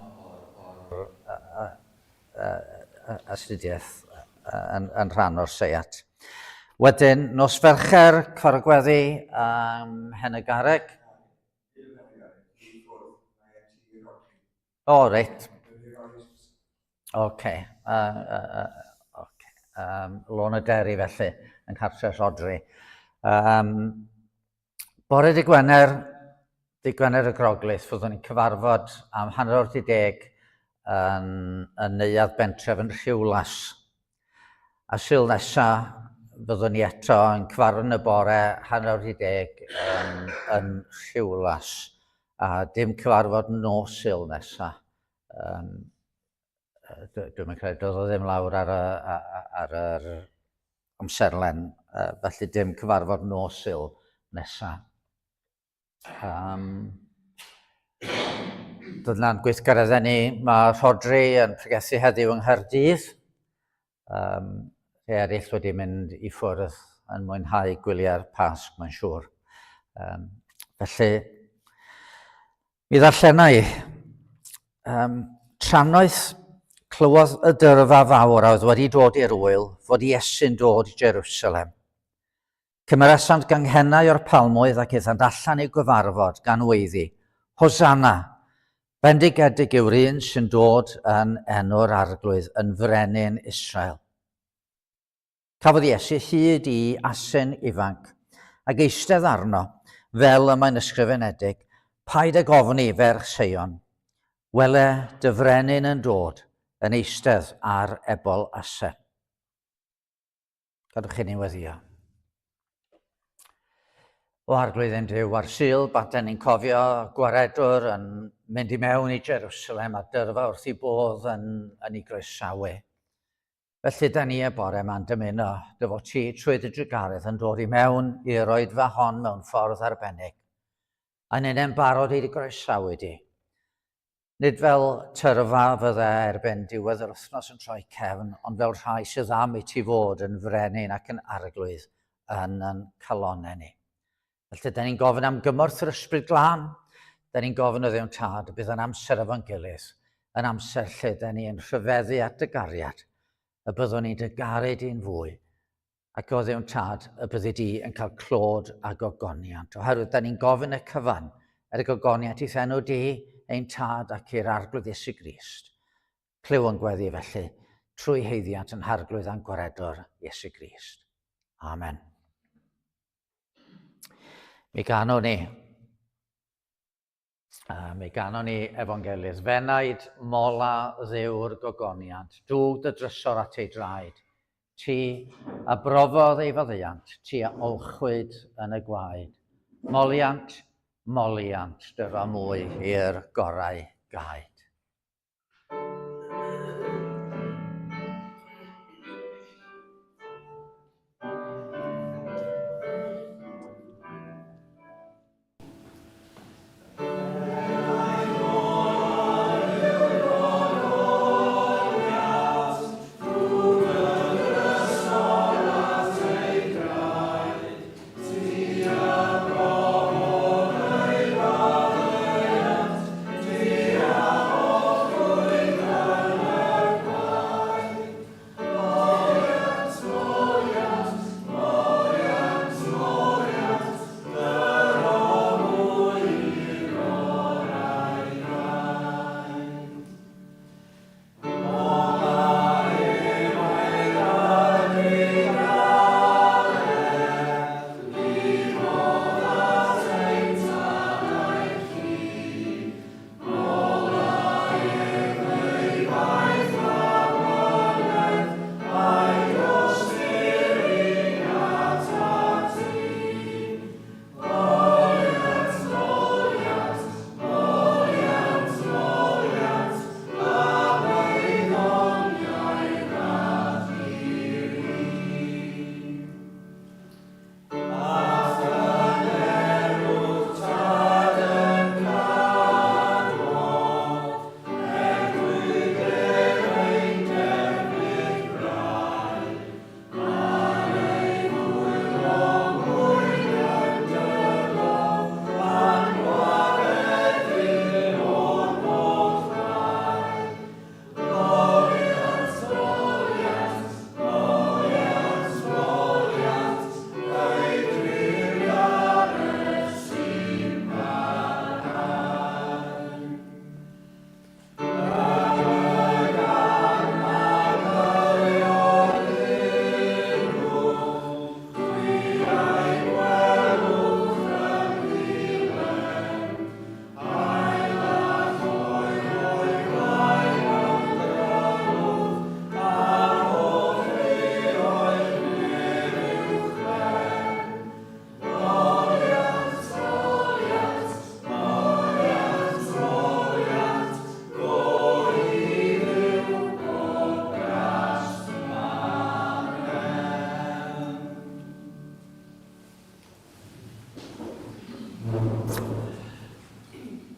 O'r astudiaeth yn, yn rhan o'r seiat. Wedyn, nos Fercher, Cyfarfod Gweddi ym Mhen y Garreg. O, reit. Oce. Okay. Lôn y Deri, felly, yn cartref Rhodri. Um, bore dy Gwener, dy Gwener y Groglith, fyddwn ni'n cyfarfod am hanner o'r deg yn, yn neuadd bentref yn Rhiwlas. A Sul nesa, fyddwn ni eto yn cyfarfod yn y bore hanner awr 'di deg yn, yn Rhiwlas. A dim cyfarfod nos Sul nesa. Um, dwi'n mynd credu doedd o ddim lawr ar, y, ar yr amserlen, felly dim cyfarfod nos Sul nesa. Um, dyna'n gweithgareddau ni. Mae Rhodri yn pregethu heddiw yng Nghaerdydd. Um, rhai eraill wedi mynd i ffwrdd yn mwynhau gwyliau'r Pasg, mae'n siŵr. Um, felly, mi ddarllena i. Um, trannoeth clywodd y dyrfa fawr a oedd wedi dod i'r wyl fod Iesu'n dod i Jerusalem. Cymerasant ganghennau o'r palmwydd ac aethant allan i'w gyfarfod, gan weiddi, Hosanna! Bendigedig yw'r un sy'n dod yn enw'r Arglwydd, yn frenin Israel. Cafodd Iesu hyd i asyn ifanc, ac eistedd arno, fel y mae'n ysgrifenedig, Paid ag ofni, ferch Seion, wele dy frenin yn dod, yn eistedd ar ebol asen. Gadwch i ni weddio. O Arglwydd ein Duw, ar Sul, baden ni'n cofio gwaredwr yn mynd i mewn i Jerusalem a dyrfa wrth i bodd yn, yn ei groesawu. Felly, da ni y bore yma'n dymuno dy fod ti trwy dy drugaredd yn dod i mewn i'r oedfa hon mewn ffordd arbennig. A ni'n barod i dy groesawu di. Nid fel tyrfa fydde erbyn diwedd yr wythnos yn troi cefn, ond fel rhai sydd am i ti fod yn frenin ac yn arglwydd yn yn calonnau ni. Felly, da ni'n gofyn am gymorth yr Ysbryd Glân, da ni'n gofyn o Dduw'n Tad y bydd yn amser efo'n gilydd, yn amser lle da ni yn rhyfeddu at dy gariad, y byddwn ni'n dy garu di'n fwy, Ac o Dduw'n Tad, y byddi di yn cael clod a gogoniant, oherwydd da ni'n gofyn y cyfan er y gogoniant i'th enw di, ein Tad ac i'r Arglwydd Iesu Grist. Clyw yn gweddi felly, trwy haeddiant yn Harglwydd a'n Gwaredwr, Iesu Grist. Amen. Mi ganwn ni. A mi ganon ni efo'n gilydd. Fenaid mola Dduw'r gogoniant, dwg dy drysor at ei draed. Ti a brofodd ei faddeuant, ti a olchwyd yn y gwaed. Moliant, moliant, dyro mwy i'r gorau gaed.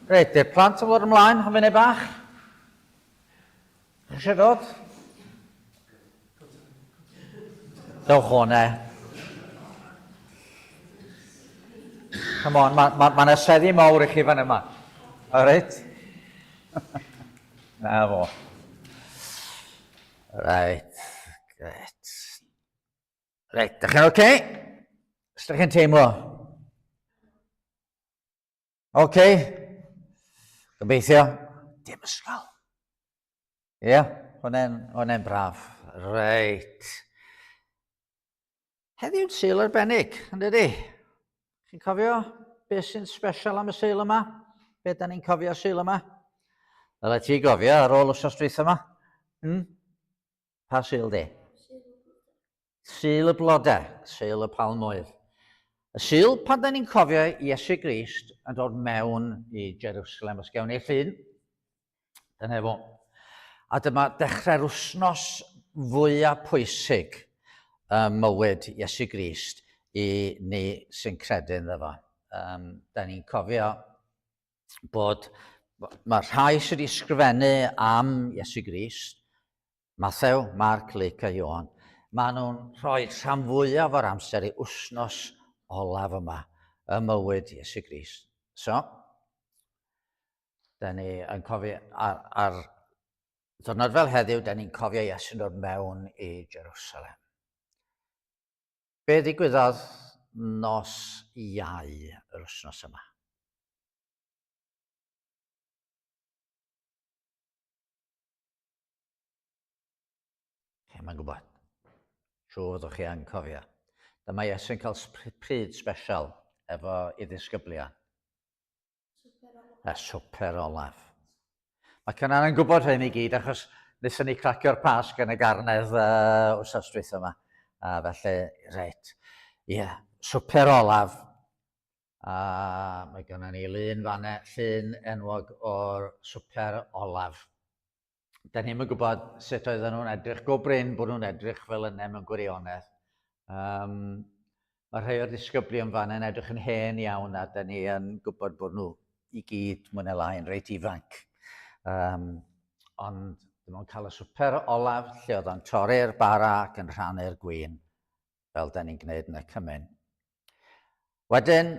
Reit, di'r plant yn dod ymlaen am funud bach? Chi eisiau dod? Dewch o ne. Come on, mae ma, ma 'na seddi mawr i chi fan yma. All right? Na fo. Right, great. Reit, dych chi'n oce? Okay? Os dych chi'n teimlo? Oce. Okay. Gobeithio. Dim ysgol. Ie, yeah, hwnna'n hwnna braf. Reit. Heddiw'n Sul arbennig, yn dydi? Chi'n cofio beth sy'n special am y Sul yma? Be da ni'n cofio Sul yma? Dyle ti gofio ar ôl wsos dwytha yma? Hmm? Pa Sul di? Sul y blodau, Sul y palmwydd. Y Sul pan da ni'n cofio Iesu Grist yn dod mewn i Jerusalem, os gewn ni'r llun, dyna fo. A dyma dechrau'r wythnos fwyaf pwysig ym mywyd Iesu Grist i ni sy'n credu ynddo fo. Um, da ni'n cofio bod mae rhai sydd wedi ysgrifennu am Iesu Grist, Mathew, Marc, Luc a Ioan, maen nhw'n rhoi rhan fwyaf o'r amser i wythnos olaf yma ym mywyd Iesu Grist. So, da ni yn cofio ar, ar ddwrnod fel heddiw, da ni'n cofio Iesu'n dod mewn i Jerusalem. Be ddigwyddodd nos Iau yr wythnos yma? Chi mae'n gwybod. Siŵr fyddwch chi yn cofio. Dyma Iesu'n cael pryd special efo i ddisgyblion. Y swper olaf. Mae Cynan yn gwybod hyn i gyd achos wnaethon ni cracio'r Pasg yn y garnedd uh, wsos dwytha yma. A felly, reit, ie, yeah, swper olaf. A mae gennym ni lun fanne, llun enwog o'r swper olaf. Da ni'm yn gwybod sut oedden nhw'n edrych, go brin bod nhw'n edrych fel yna mewn gwirionedd. Um, mae rhai o'r disgyblion fan yn edrych yn hen iawn a da ni yn gwybod bod nhw i gyd mwy neu lai yn reit ifanc. Um, ond dim ond cael y swper olaf lle oedd o'n torri'r bara ac yn rhannu'r gwin, fel da ni'n gwneud yn y cymun. Wedyn,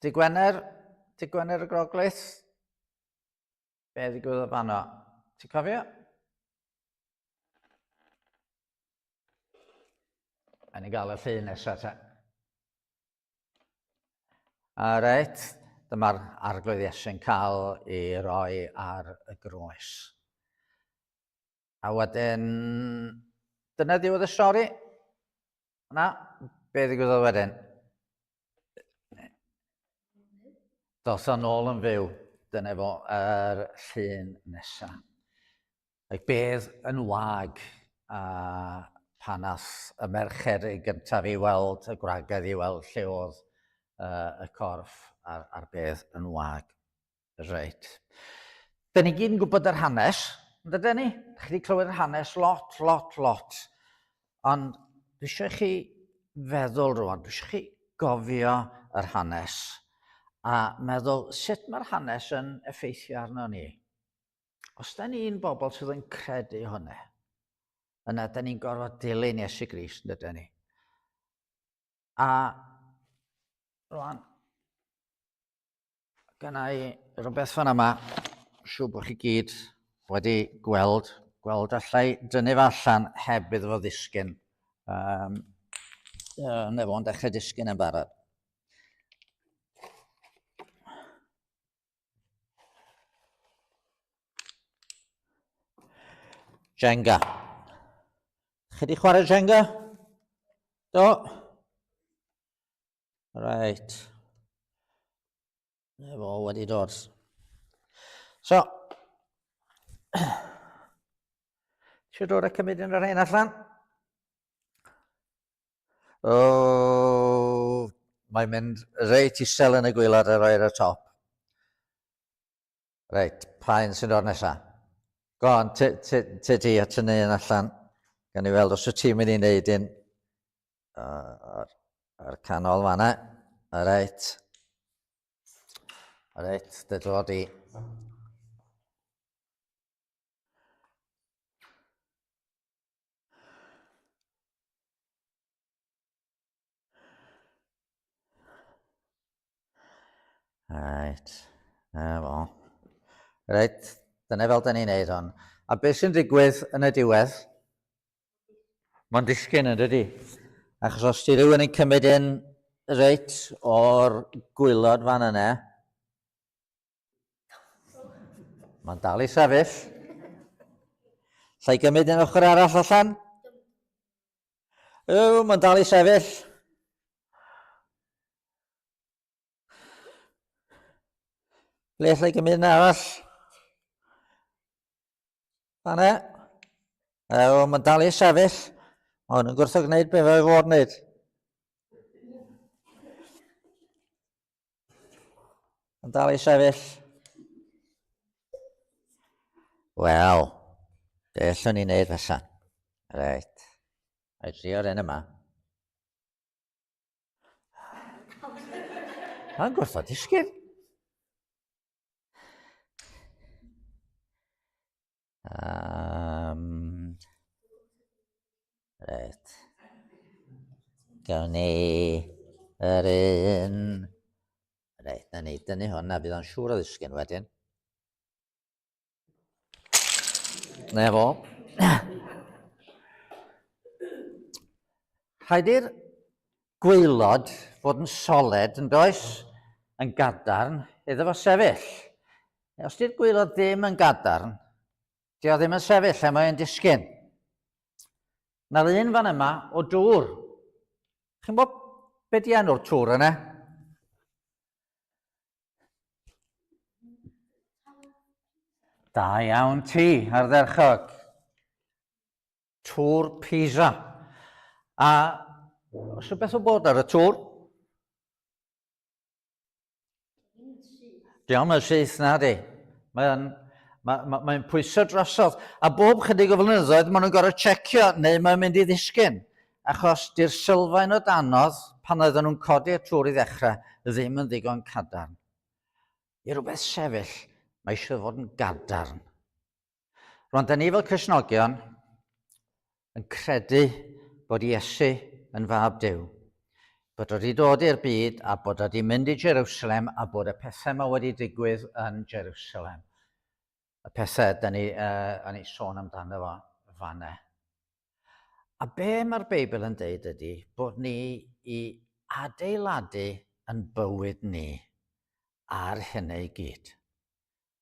Dy Gwener, dy Gwener y Groglith, be ddigwyddodd fanno? Ti'n cofio? A ni gael y llun nesaf te. A reit, dyma'r arglwydd Iesu'n cael ei roi ar y groes. A wedyn, dyna ddiwedd y stori. Na, be ddigwyddodd wedyn? Dos o'n ôl yn fyw, dyna fo yr llun nesaf. Ac bedd yn wag a pan ath y merched ei gyntaf i weld, y gwragedd i weld lle oedd uh, y corff a'r, a'r bedd yn wag. Reit. Da ni gyd yn gwybod yr hanes, yn dydyn ni? Chi wedi clywed yr hanes lot, lot, lot. Ond dwi eisiau chi feddwl rwan, dwi eisiau chi gofio yr hanes a meddwl sut mae'r hanes yn effeithio arno ni. Os da ni'n bobl sydd yn credu hwnna, yna da ni'n gorfod dilyn Iesu Grist, yn dydyn ni? A rwan, Gynna i rhywbeth fan yma, siŵr bod chi gyd wedi gweld, gweld allai dynnu fe allan heb iddo fo ddisgyn. Um, uh, neu fo'n dechrau disgyn yn barod. Jenga. Chi di chwarae Jenga? Do? Reit. Na fo wedi dod. So, eisiau dod a cymryd un o'r rhain allan? O, oh, mae'n mynd reit isel yn y gwylod a roi ar y top. Reit, pa un sy'n dod nesa? Go on, ti, ti, ti di a tynnu un allan. Gan i weld os wyt ti'n mynd i wneud un ar, ar canol fanna. Reit. Reit, dy dro di. Reit, na fo. Reit, dyna fel da ni'n neud hon. A beth sy'n digwydd yn y diwedd? Mae'n disgyn yn dydy. Achos os ti rhywun yn cymryd un reit o'r gwylod fan yna, mae'n dal i sefyll. Llai gymryd un ochr arall allan? Yw, mae'n dal i sefyll. Ble allai gymryd un arall? Fanna. Ew, mae'n dal i sefyll. Mae hwn yn gwrthod gwneud beth fe fod wneud. Mae'n dal i sefyll. Wel, be allwn ni wneud fysa? Reit. A i drio'r un yma. Mae'n gwrthod disgyn. Um, reit. Gawn ni yr un... Reit, na ni dynnu hwn, a fydd o'n siŵr o ddisgyn wedyn. Na fo. Rhaid i'r gwaelod fod yn soled, yn does? Yn gadarn, iddo fo sefyll. Os di'r gwaelod ddim yn gadarn, di o ddim yn sefyll a mae'n disgyn. Na'r un fan yma o dŵr. Chi'n bod be di enw'r tŵr yna? Da iawn ti, ardderchog. Tŵr Pisa. A os rhywbeth o bod ar y tŵr? Diolch yn syth na di. Mae'n mae, mae, mae pwyso drosodd. A bob chydig o flynyddoedd maen nhw'n gorfod checio neu mae'n mynd i ddisgyn. Achos di'r sylfaen o danodd pan oedden nhw'n codi'r tŵr i ddechrau ddim yn ddigon cadarn. I rhywbeth sefyll, mae eisiau fod yn gadarn. Rwan, da ni fel Cristnogion yn credu bod Iesu yn fab Duw, bod o wedi dod i'r byd a bod o wedi mynd i Jerusalem a bod y pethau yma wedi digwydd yn Jerusalem. Y pethau da ni, uh, ni sôn amdano fo fanna. A be mae'r Beibl yn deud ydy bod ni i adeiladu yn bywyd ni ar hynny i gyd.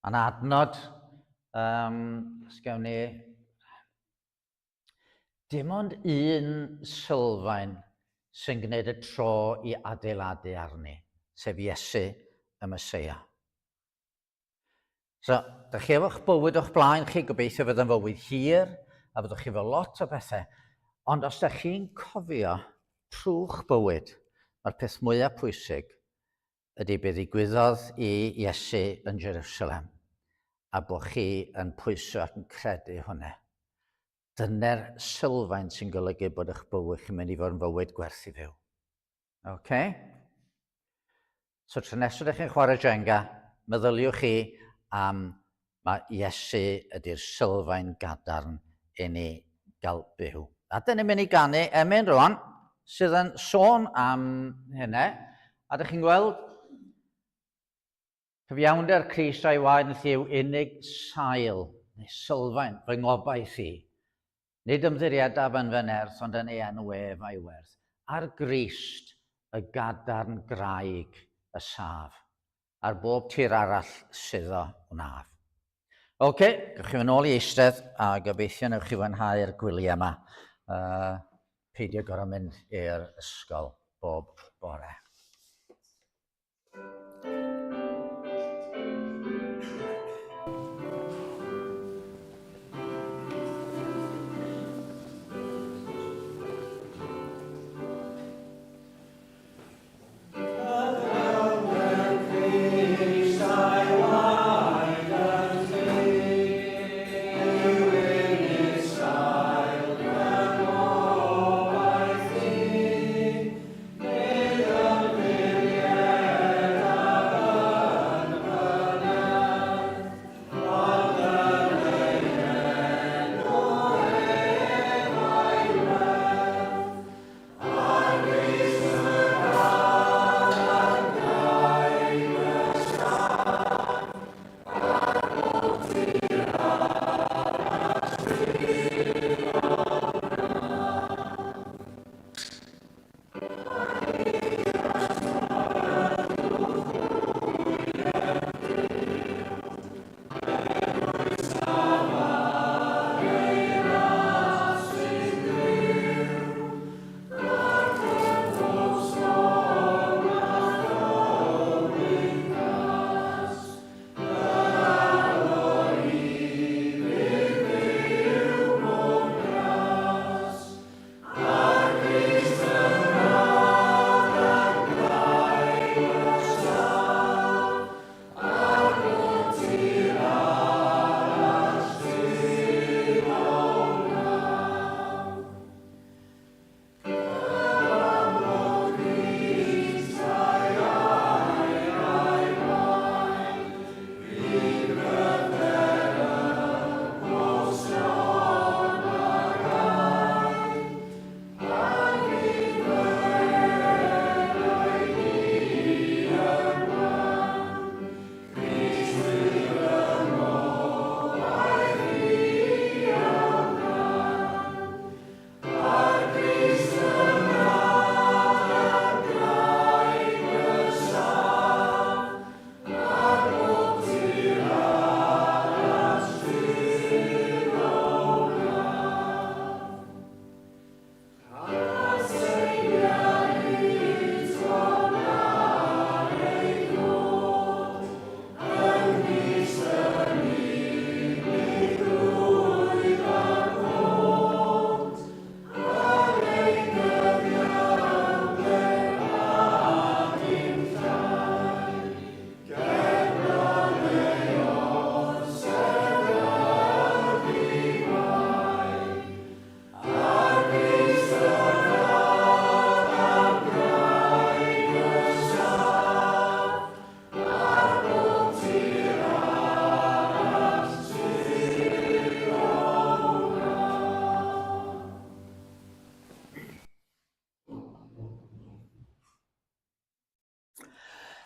Mae'n adnod, um, os gawn ni, dim ond un sylfaen sy'n gwneud y tro i adeiladu arni, sef Iesu y Meseia. So, da chi efo'ch bywyd o'ch blaen chi, gobeithio fydd yn fywyd hir, a fyddwch chi efo lot o bethau. Ond os da chi'n cofio trw'ch bywyd, mae'r peth mwyaf pwysig ydy be ddigwyddodd i Iesu yn Jerusalem, a bod chi yn pwyso ac yn credu hwnna. Dyna'r sylfaen sy'n golygu bod eich bywyd chi'n mynd i fod yn fywyd gwerth i fyw. OK? So tro nesaf ydych chi'n chwarae Jenga, meddyliwch chi am Mae Iesu ydy'r sylfaen gadarn i ni gael byw. A dyn ni'n mynd i ganu emyn rwan sydd yn sôn am hynny. A dych chi'n gweld cyfiawnder Crist a'i waed yn lliw unig sail neu sylfaen fy ngobaith i. Nid ymddiriedaf yn fy nerth ond yn ei enw ef a'i werth. Ar Grist y gadarn graig y saf. Ar bob tir arall suddo wnaf. Oce, gewch chi fynd nôl i eistedd a gobeithio newch chi fwynhau'r gwyliau yma. Uh, peidio gorau mynd i'r ysgol bob bore.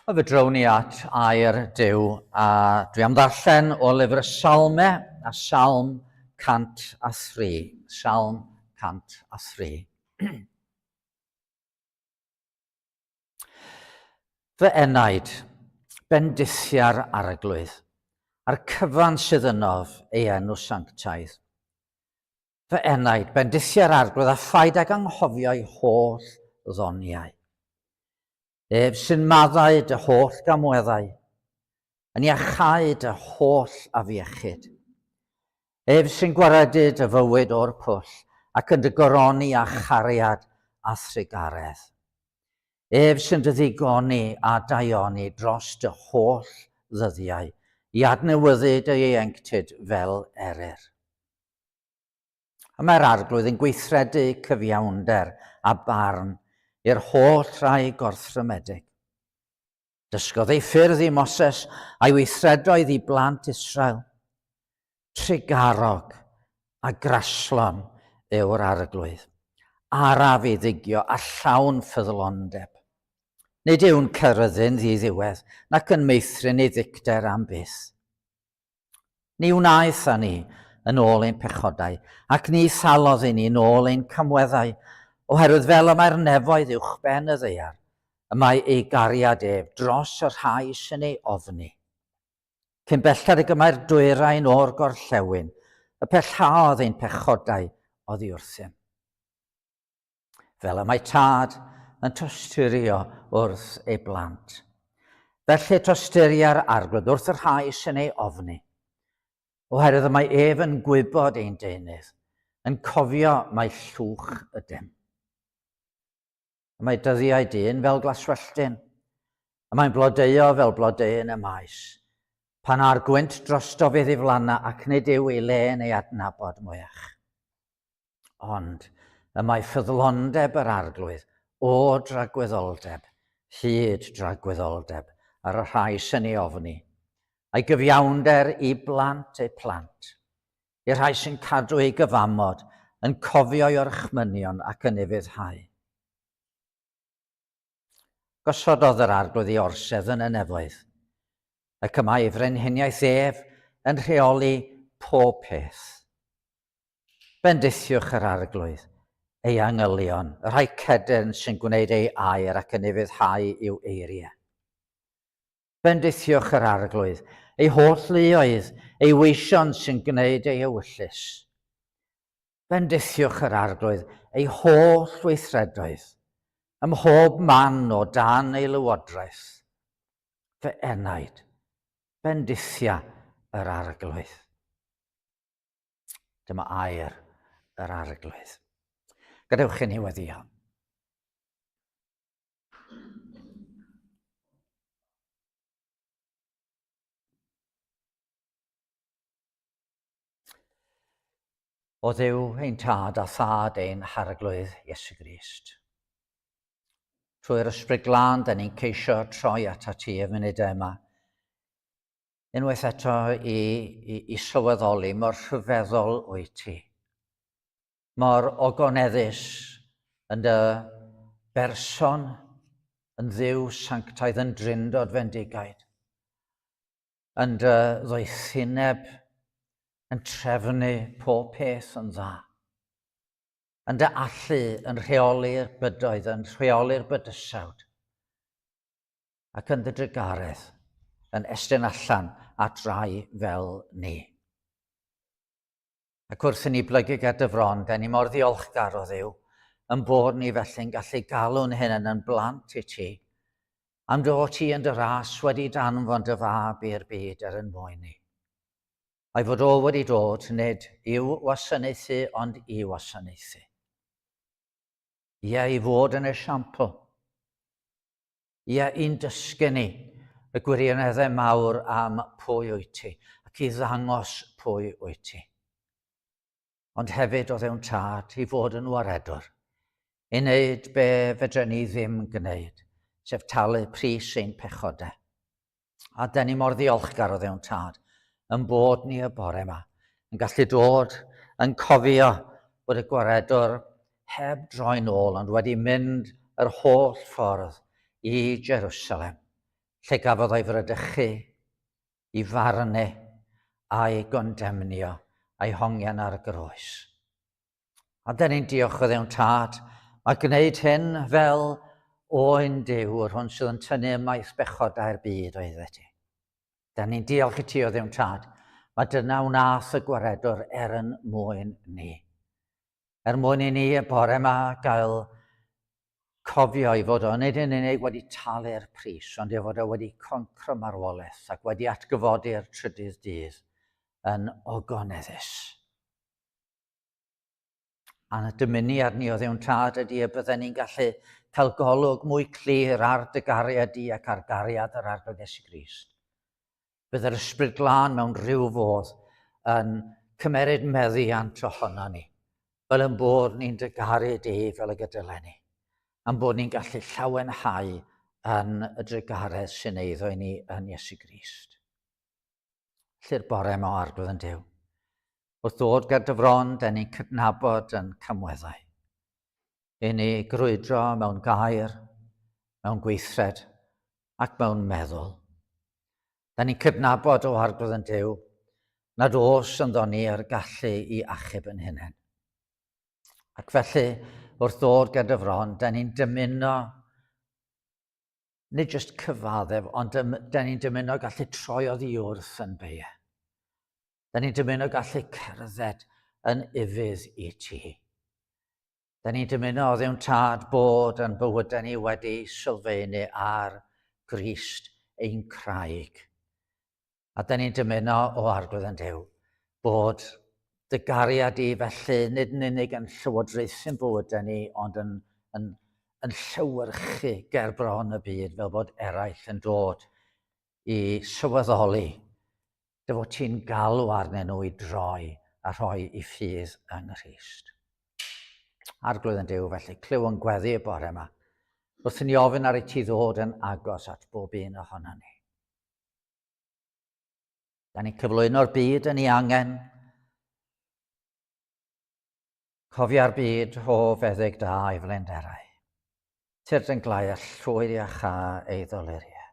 A fe drown ni at air Duw, a dwi am ddarllen o lyfr y Salme, a Salm 103. Salm 103. Fy enaid, bendithia'r Arglwydd, a'r cyfan sydd ynof ei enw sanctaidd. Fy enaid, bendithia'r Arglwydd, a phaid ag anghofio'i holl ddoniau. Ef sy'n maddau dy holl gamweddau, yn iachau dy holl afiechyd. Ef sy'n gwaredu dy fywyd o'r pwll ac yn dy goroni â chariad a thrugaredd. Ef sy'n dy ddigoni a daioni dros dy holl ddyddiau, i adnewyddu dy ieuenctid fel eryr. A mae'r Arglwydd yn gweithredu cyfiawnder a barn i'r holl rai gorthrymedig. Dysgodd ei ffyrdd i Moses a'i weithredoedd i blant Israel. Trugarog a graslon yw'r Arglwydd, araf i ddigio a llawn ffyddlondeb. Nid yw'n ceryddu'n ddiddiwedd nac yn meithrin ei ddicter am byth. Ni wnaeth â ni yn ôl ein pechodau, ac ni thalodd i ni yn ôl ein camweddau, oherwydd fel y mae'r nefoedd uwchben y ddaear, y mae ei gariad ef dros y rhai sy'n ei ofni. Cyn belled ag y mae'r dwyrain o'r gorllewin, y pellhaodd ein pechodau oddi wrthym. Fel y mae tad yn tosturio wrth ei blant. Felly tosturia'r Arglwydd wrth y rhai sy'n ei ofni. Oherwydd y mae ef yn gwybod ein deunydd, yn cofio mai llwch ydym. Y mae dyddiau dyn fel glaswelltyn, y mae'n blodeuo fel blodeuyn y maes. Pan â'r gwynt drosto fe ddiflanna ac nid yw ei le'n ei adnabod mwyach. Ond y mae ffyddlondeb yr Arglwydd o dragwyddoldeb hyd dragwyddoldeb ar y rhai sy'n ei ofni, a'i gyfiawnder i blant eu plant, i'r rhai sy'n cadw ei gyfamod, yn cofio'i orchmynion ac yn ufuddhau. Gosododd yr Arglwydd ei orsedd yn y nefoedd, ac y mae ei frenhiniaeth ef yn rheoli pob peth. Bendithiwch yr Arglwydd, ei angylion, y rhai cedyrn sy'n gwneud ei air ac yn ufuddhau i'w eiriau. Bendithiwch yr Arglwydd, ei holl luoedd, ei weision sy'n gwneud ei ewyllys. Bendithiwch yr Arglwydd, ei holl weithredoedd, ym mhob man o dan ei lywodraeth. Fy enaid, bendithia yr Arglwydd. Dyma air yr Arglwydd. Gadewch i ni weddio. O Dduw ein Tad a Thad ein Harglwydd Iesu Grist. Trwy'r Ysbryd Glân, da ni'n ceisio troi atat ti y munudau yma. Unwaith eto i, i, i sylweddoli mor rhyfeddol wyt ti. Mor ogoneddus yn dy berson, yn Dduw sanctaidd, yn drindod fendigaid. Yn dy ddoethineb, yn trefnu pob peth yn dda. Yn dy allu yn rheoli'r bydoedd, yn rheoli'r bydysawd, ac yn dy drugaredd, yn estyn allan at rai fel ni. Ac wrth i ni blygu ger dy fron, den ni mor ddiolchgar o Dduw, yn bod ni felly'n gallu galw'n hunain yn blant i ti, am dy fod ti yn dy ras wedi danfon dy fab i'r byd er yn mwyn ni. A'i fod o wedi dod nid i'w wasanaethu ond i wasanaethu. Ie, i fod yn esiampl. Ie, i'n dysgu ni y gwirioneddau mawr am pwy wyt ti, ac i ddangos pwy wyt ti. Ond hefyd o ddewn tad i fod yn waredwr, i wneud be fedren ni ddim gwneud, sef talu pris ein pechodau. A dyn ni mor ddiolchgar o ddewn tad yn bod ni y bore yma, yn gallu dod yn cofio bod y gwaredwr heb droi'n ôl ond wedi mynd yr holl ffordd i Jerusalem, lle gafodd o'i fradychu, i farnu, a'i gondemnio, a'i hongian ar y groes. A dyn ni'n diolch o Dduw'n Tad, mae gwneud hyn fel oen Duw, yr hwn sydd yn tynnu ymaith bechodau'r byd oeddet ti. Dyn ni'n diolch i ti o Dduw'n Tad, mae dyna wnaeth y gwaredwr er yn mwyn ni. Er mwyn i ni y bore yma gael cofio ei fod o nid yn unig wedi talu'r pris, ond ei fod o wedi concro marwolaeth ac wedi atgyfodi'r trydydd dydd yn ogoneddus. A'n dymuniad ni o Dduw'n Tad ydy y bydden ni'n gallu cael golwg mwy clir ar dy gariad di ac ar gariad yr Arglwydd Iesu Grist. Bydd yr Ysbryd Glân mewn rhyw fodd yn cymeryd meddiant ohono ni, fel yn bod ni'n dy garu di fel y gydylen ni, a'n bod ni'n gallu llawenhau yn y drugaredd sy'n eiddo i ni yn Iesu Grist. Felly'r bore yma o Arglwydd yn Duw, wrth ddod ger dy fron, den ni'n cydnabod yn camweddau. I ni grwydro mewn gair, mewn gweithred ac mewn meddwl. Da ni'n cydnabod o Arglwydd yn Duw nad oes ynddo ni yr gallu i achub yn hunain. Ac felly, wrth ddod ger dy fron, da ni'n dymuno nid jyst cyfaddef, ond da ni'n dymuno gallu troi oddi wrth yn beie. Da ni'n dymuno gallu cerdded yn ufudd i ti. Da ni'n dymuno o Dduw'n Tad bod yn bywydau ni wedi sylfaenu ar Grist ein craig. A da ni'n dymuno o Arglwydd yn Duw bod dy gariad di felly nid yn unig yn llywodraethu'n bywydau ni, ond yn, yn, yn llewyrchu ger bron y byd fel bod eraill yn dod i sylweddoli dy fod ti'n galw arnyn nhw i droi a rhoi i ffydd yng Nghrist. Arglwydd yn Duw, felly, clyw yn gweddi y bore yma, wrth i ni ofyn ar i ti ddod yn agos at bob un ohono ni. Da ni'n cyflwyno'r byd yn ei angen. Cofia'r byd o feddyg da ei flenderau. Tyrd yn glau a llwyr iachâ ei ddoluriau.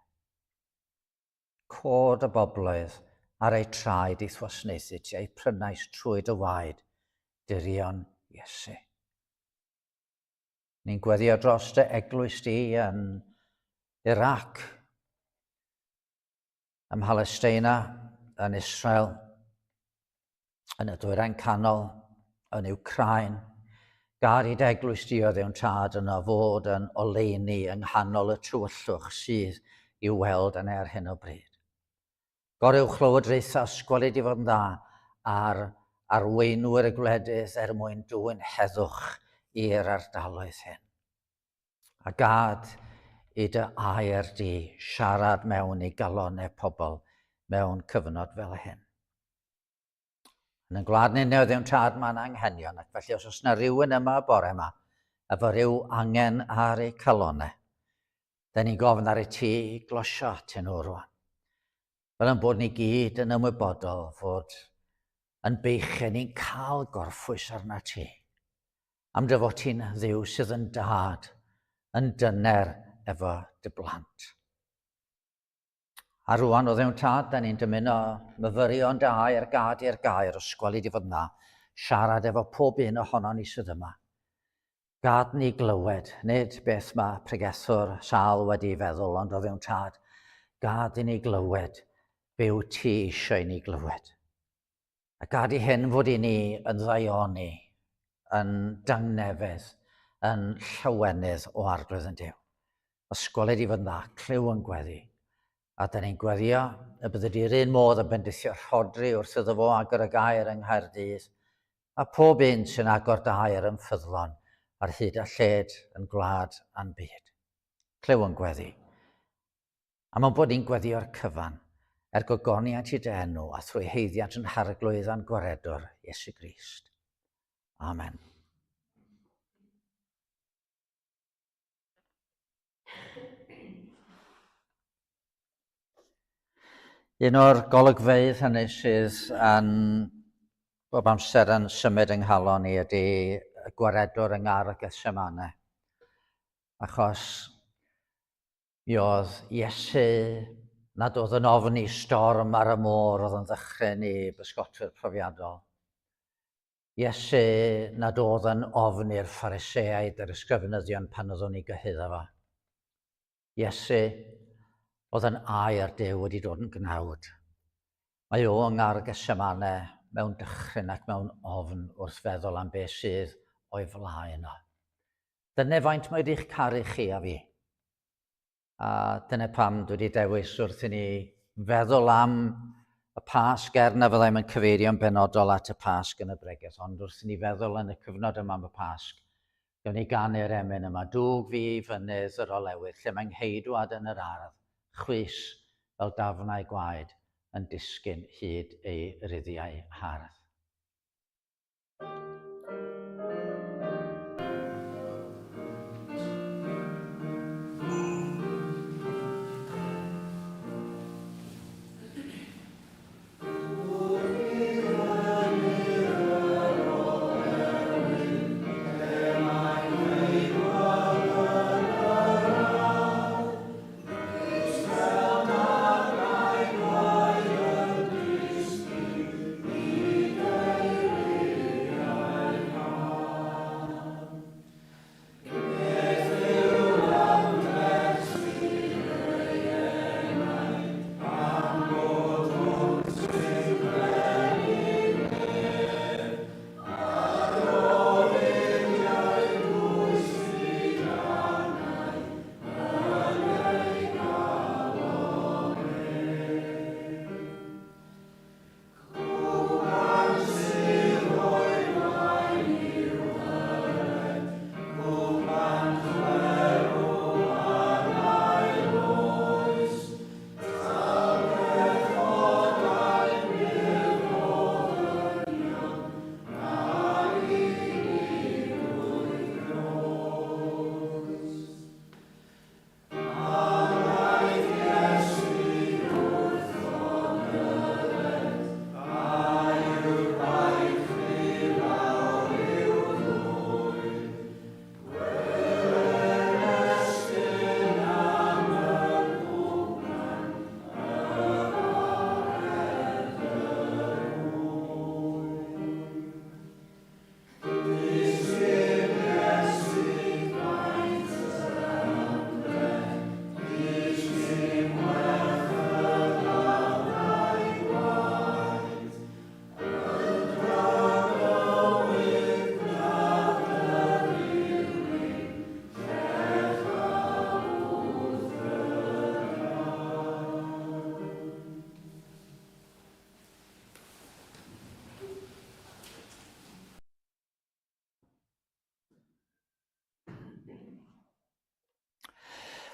Cod y bobloedd ar eu traed i'th wasanaethu ti a'u prynais trwy dy waed, dirion Iesu. Ni'n gweddio dros dy eglwys di yn Iraq, ym Mhalesteina, yn Israel, yn y Dwyrain Canol, yn Wcráin. Gad i dy eglwys di o Dduw'n Tad yno fod yn oleuni yng nghanol y tywyllwch sydd i'w weld yn ar hyn o bryd. Goruwch lywodraethau sgweli di fod yn dda ar arweinwyr y gwledydd er mwyn dwyn heddwch i'r ardaloedd hyn. A gad i dy air di siarad mewn i galonau pobl mewn cyfnod fel hyn. Yn y gwlad ni newydd yw'n tad mae'n anghenion, ac felly os oes yna rhywun yma y bore yma, efo rhyw angen ar eu calonau, da ni'n gofyn ar y ti glosio atyn nhw rwan. Fel yn bod ni gyd yn ymwybodol fod yn beichau ni'n cael gorffwys arna ti. Am dy fod ti'n Dduw sydd yn dad, yn dyner efo dy blant. A rwan, o Dduw'n Tad, da ni'n dymuno myfyrio'n da i'r gad i'r gair, os gweli di fod yna, siarad efo pob un ohono ni sydd yma. Gad ni glywed, nid beth mae pregethwr sâl wedi ei feddwl, ond o Dduw'n Tad, gad i ni glywed be wyt ti eisiau i ni glywed. A gad i hyn fod i ni yn ddaioni, yn dangnefedd, yn llawenydd o Arglwydd yn Duw. Ysgoled i fod yn dda, clyw yn gweddi. A da ni'n gweddio y bydde di'r un modd yn bendithio Rhodri wrth iddo fo agor y gair yng Nghaerdydd, a pob un sy'n agor dy air yn ffyddlon ar hyd a lled yn gwlad a'n byd. Clyw yn gweddi. Am ein bod ni'n gweddïo'r cyfan, er gogoniant i dy enw, a thrwy haeddiant yn Harglwydd a'n Gwaredwr, Iesu Grist. Amen. Un o'r golygfeydd hynny sydd yn bob amser yn symud yng nghalon i ydy y gwaredwr yng Ngardd Gethsemane. Achos Mi oedd Iesu nad oedd yn ofni storm ar y môr oedd yn ddychryn i bysgotwyr profiadol. Iesu nad oedd yn ofni'r Phariseaid a'r ysgrifenyddion pan oedd o'n ei gyhuddo fo. Iesu oedd yn air Duw wedi dod yn gnawd. Mae o yng Ngardd Gethsemane mewn dychryn ac mewn ofn wrth feddwl am beth sydd o'i flaen o. Dyna faint mae wedi'ch caru chi a fi. A dyna pam dwi wedi dewis wrth i ni feddwl am y Pasg, er na fyddai'm yn cyfeirio'n benodol at y Pasg yn y bregeth, ond wrth i ni feddwl yn y cyfnod yma am y Pasg, gawn ni ganu'r emyn yma, Dwg fi i fynydd yr olewydd, lle mae ngheidwad yn yr ardd, chwys fel dafnau gwaed yn disgyn hyd ei ruddiau hardd.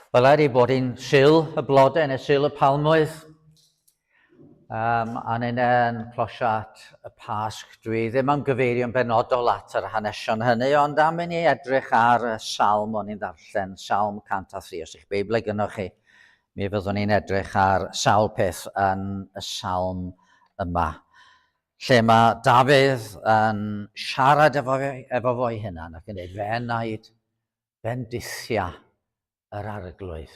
Wel, er ei bod hi'n Sul y blodau neu Sul y palmwydd, a ni'n closio at y Pasg, dwi ddim am gyfeirio'n benodol at yr hanesion hynny, ond am i ni edrych ar y salm o'n i'n ddarllen, Salm 103, os ych Beibl gynnwch chi, mi fyddwn ni'n edrych ar sawl peth yn y salm yma, lle mae Dafydd yn siarad efo, efo fo'i hunan ac yn dweud, fe enaid, bendithia yr arglwydd.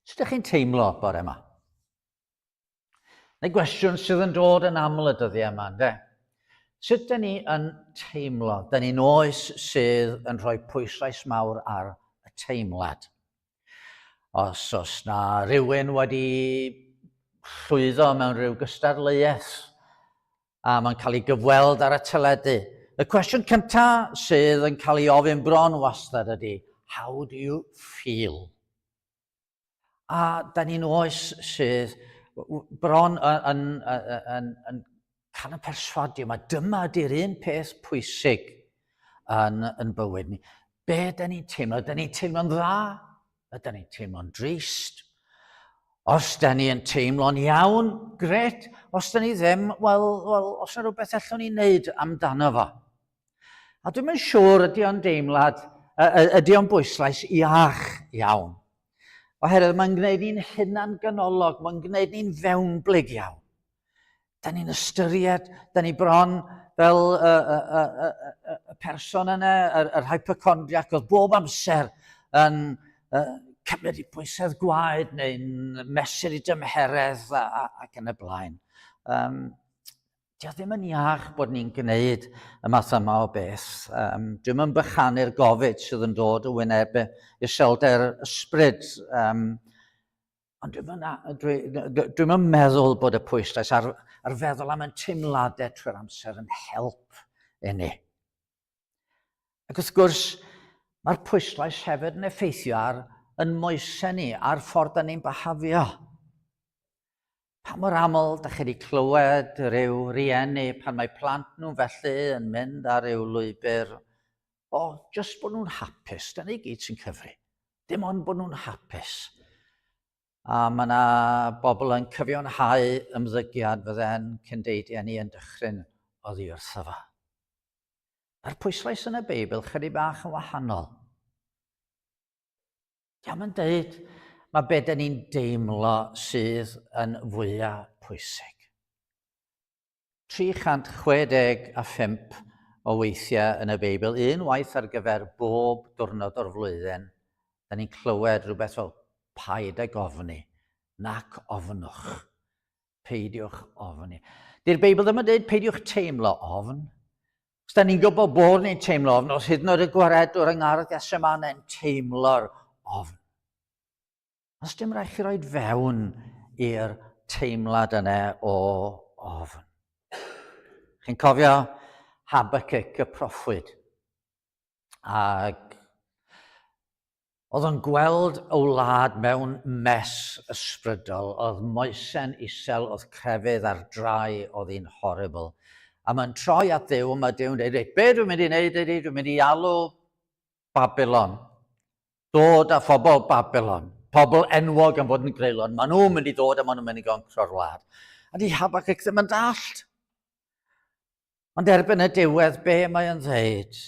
Sut ydych chi'n teimlo bore yma? Neu gwestiwn sydd yn dod yn aml y dyddiau yma, ynddo? Sut dyn ni yn teimlo? Dyn ni'n oes sydd yn rhoi pwyslais mawr ar y teimlad. Os oes na rhywun wedi llwyddo mewn rhyw gystadleuaeth, a mae'n cael ei gyfweld ar y teledu. Y cwestiwn cyntaf sydd yn cael ei ofyn bron wastad ydy, how do you feel? A da ni'n oes sydd bron yn, yn, yn, yn, yn cael yn perswadio, mae dyma ydy'r un peth pwysig yn, yn bywyd ni. Be da ni'n teimlo? Da ni'n teimlo'n dda? Ydy ni'n teimlo'n drist? Os da ni yn teimlo'n iawn, gret. Os da ni ddim, wel, wel os yna rhywbeth allwn ni wneud amdano fo. A dwi'n yn siŵr ydy o'n deimlad, ydy o'n bwyslais iach iawn. Oherwydd mae'n gwneud ni'n hunan ganolog, mae'n gwneud ni'n fewnblyg iawn. Da ni'n ystyried, da ni bron fel y, y, y, y, y, y y person yna, yr, yr hypochondriac, oedd bob amser yn cymryd i bwysedd gwaed neu'n mesur i dymheredd a, a, ac yn y blaen. Um, Dio ddim yn iach bod ni'n gwneud y math yma o beth. Um, dwi'n yn bychanu'r gofid sydd yn dod o wyneb iselder ysbryd. Um, ond dwi'n dwi, dwi, dwi yn meddwl bod y pwyslais ar, ar feddwl am yn teimladau trwy'r amser yn help i ni. Ac wrth gwrs, mae'r pwyslais hefyd yn effeithio ar yn moesau ni, a'r ffordd da ni'n byhafio. Pa mor aml da chi wedi clywed rhyw rieni pan mae plant nhw felly yn mynd ar ryw lwybr o jyst bod nhw'n hapus, dyna i gyd sy'n cyfri. Dim ond bod nhw'n hapus. A mae yna bobl yn cyfiawnhau ymddygiad fydde'n cyndeidiau ni yn dychryn oddi wrtho fo. Mae'r pwyslais yn y Beibl chydig bach yn wahanol. Diolch yn deud, mae be dyn ni'n deimlo sydd yn fwyaf pwysig. 365 o weithiau yn y Beibl, un waith ar gyfer bob diwrnod o'r flwyddyn, da ni'n clywed rhywbeth fel paid ag ofni, nac ofnwch. Peidiwch ofni. Di'r Beibl ddim yn dweud peidiwch teimlo ofn. Os da ni'n gwybod bod ni'n teimlo ofn, os hyd yn oed y gwaredwr yng Ngardd Gethsemane yn teimlo'r ofn. Os dim rhaid chi roed fewn i'r teimlad yna o ofn. Chi'n cofio Habakkuk y proffwyd? Ac Oedd o'n gweld y wlad mewn mess ysbrydol, oedd moese'n isel, oedd crefydd ar drai, oedd hi'n horrible. A mae'n troi at Dduw, a mae Duw'n dweud, reit, be dwi'n mynd i wneud ydy, dwi'n mynd i alw Babylon. Dod â phobl Babylon, pobl enwog am fod yn greulon, maen nhw'n mynd i ddod a maen nhw'n mynd i goncro'r wlad. A di Habakkuk ddim yn dallt. Ond erbyn y diwedd, be mae o'n ddeud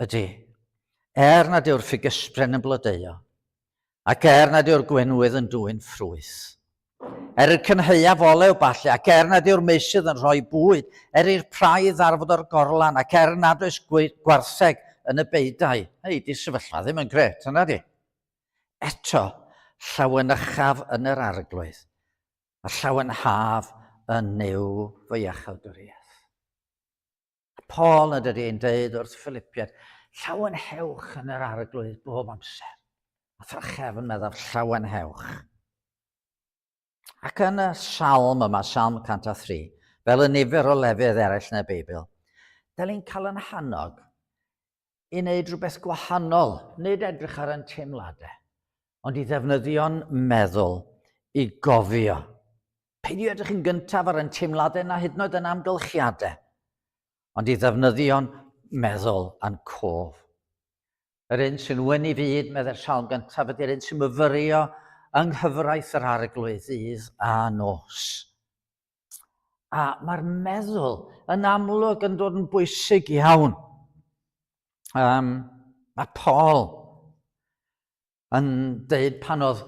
ydy, er nad yw'r ffigysbren yn blodeuo, ac er nad yw'r gwenwydd yn dwyn ffrwyth, er i'r cynhaeaf olew ballu, ac er nad yw'r meysydd yn rhoi bwyd, er i'r praidd ddarfod o'r gorlan, ac er nad oes gwartheg yn y beudai. Hei, di sefyllfa ddim yn gret, yna di. Eto, llawenychaf yn yr arglwydd, a llawenhaf yn Nuw fy iachawdwriaeth. Paul yn dydy yn dweud wrth Philippiaid, llawenhewch yn yr arglwydd bob amser. A thrachefn meddaf, llawenhewch. Ac yn y salm yma, Salm 103, fel y nifer o lefydd eraill yn y Beibl, dylen ni'n cael yn hannog i wneud rhywbeth gwahanol, nid edrych ar ein teimladau, ond i ddefnyddio'n meddwl i gofio. Peidio edrych yn gyntaf ar ein teimladau na hyd yn oed yn amgylchiadau, ond i ddefnyddio'n meddwl a'n cof. Yr un sy'n wyn i fyd, meddai'r salm gyntaf, ydy'r un sy'n myfyrio yng nghyfraith yr arglwydd ddydd a nos. A mae'r meddwl yn amlwg yn dod yn bwysig iawn. Um, mae Paul yn dweud pan oedd,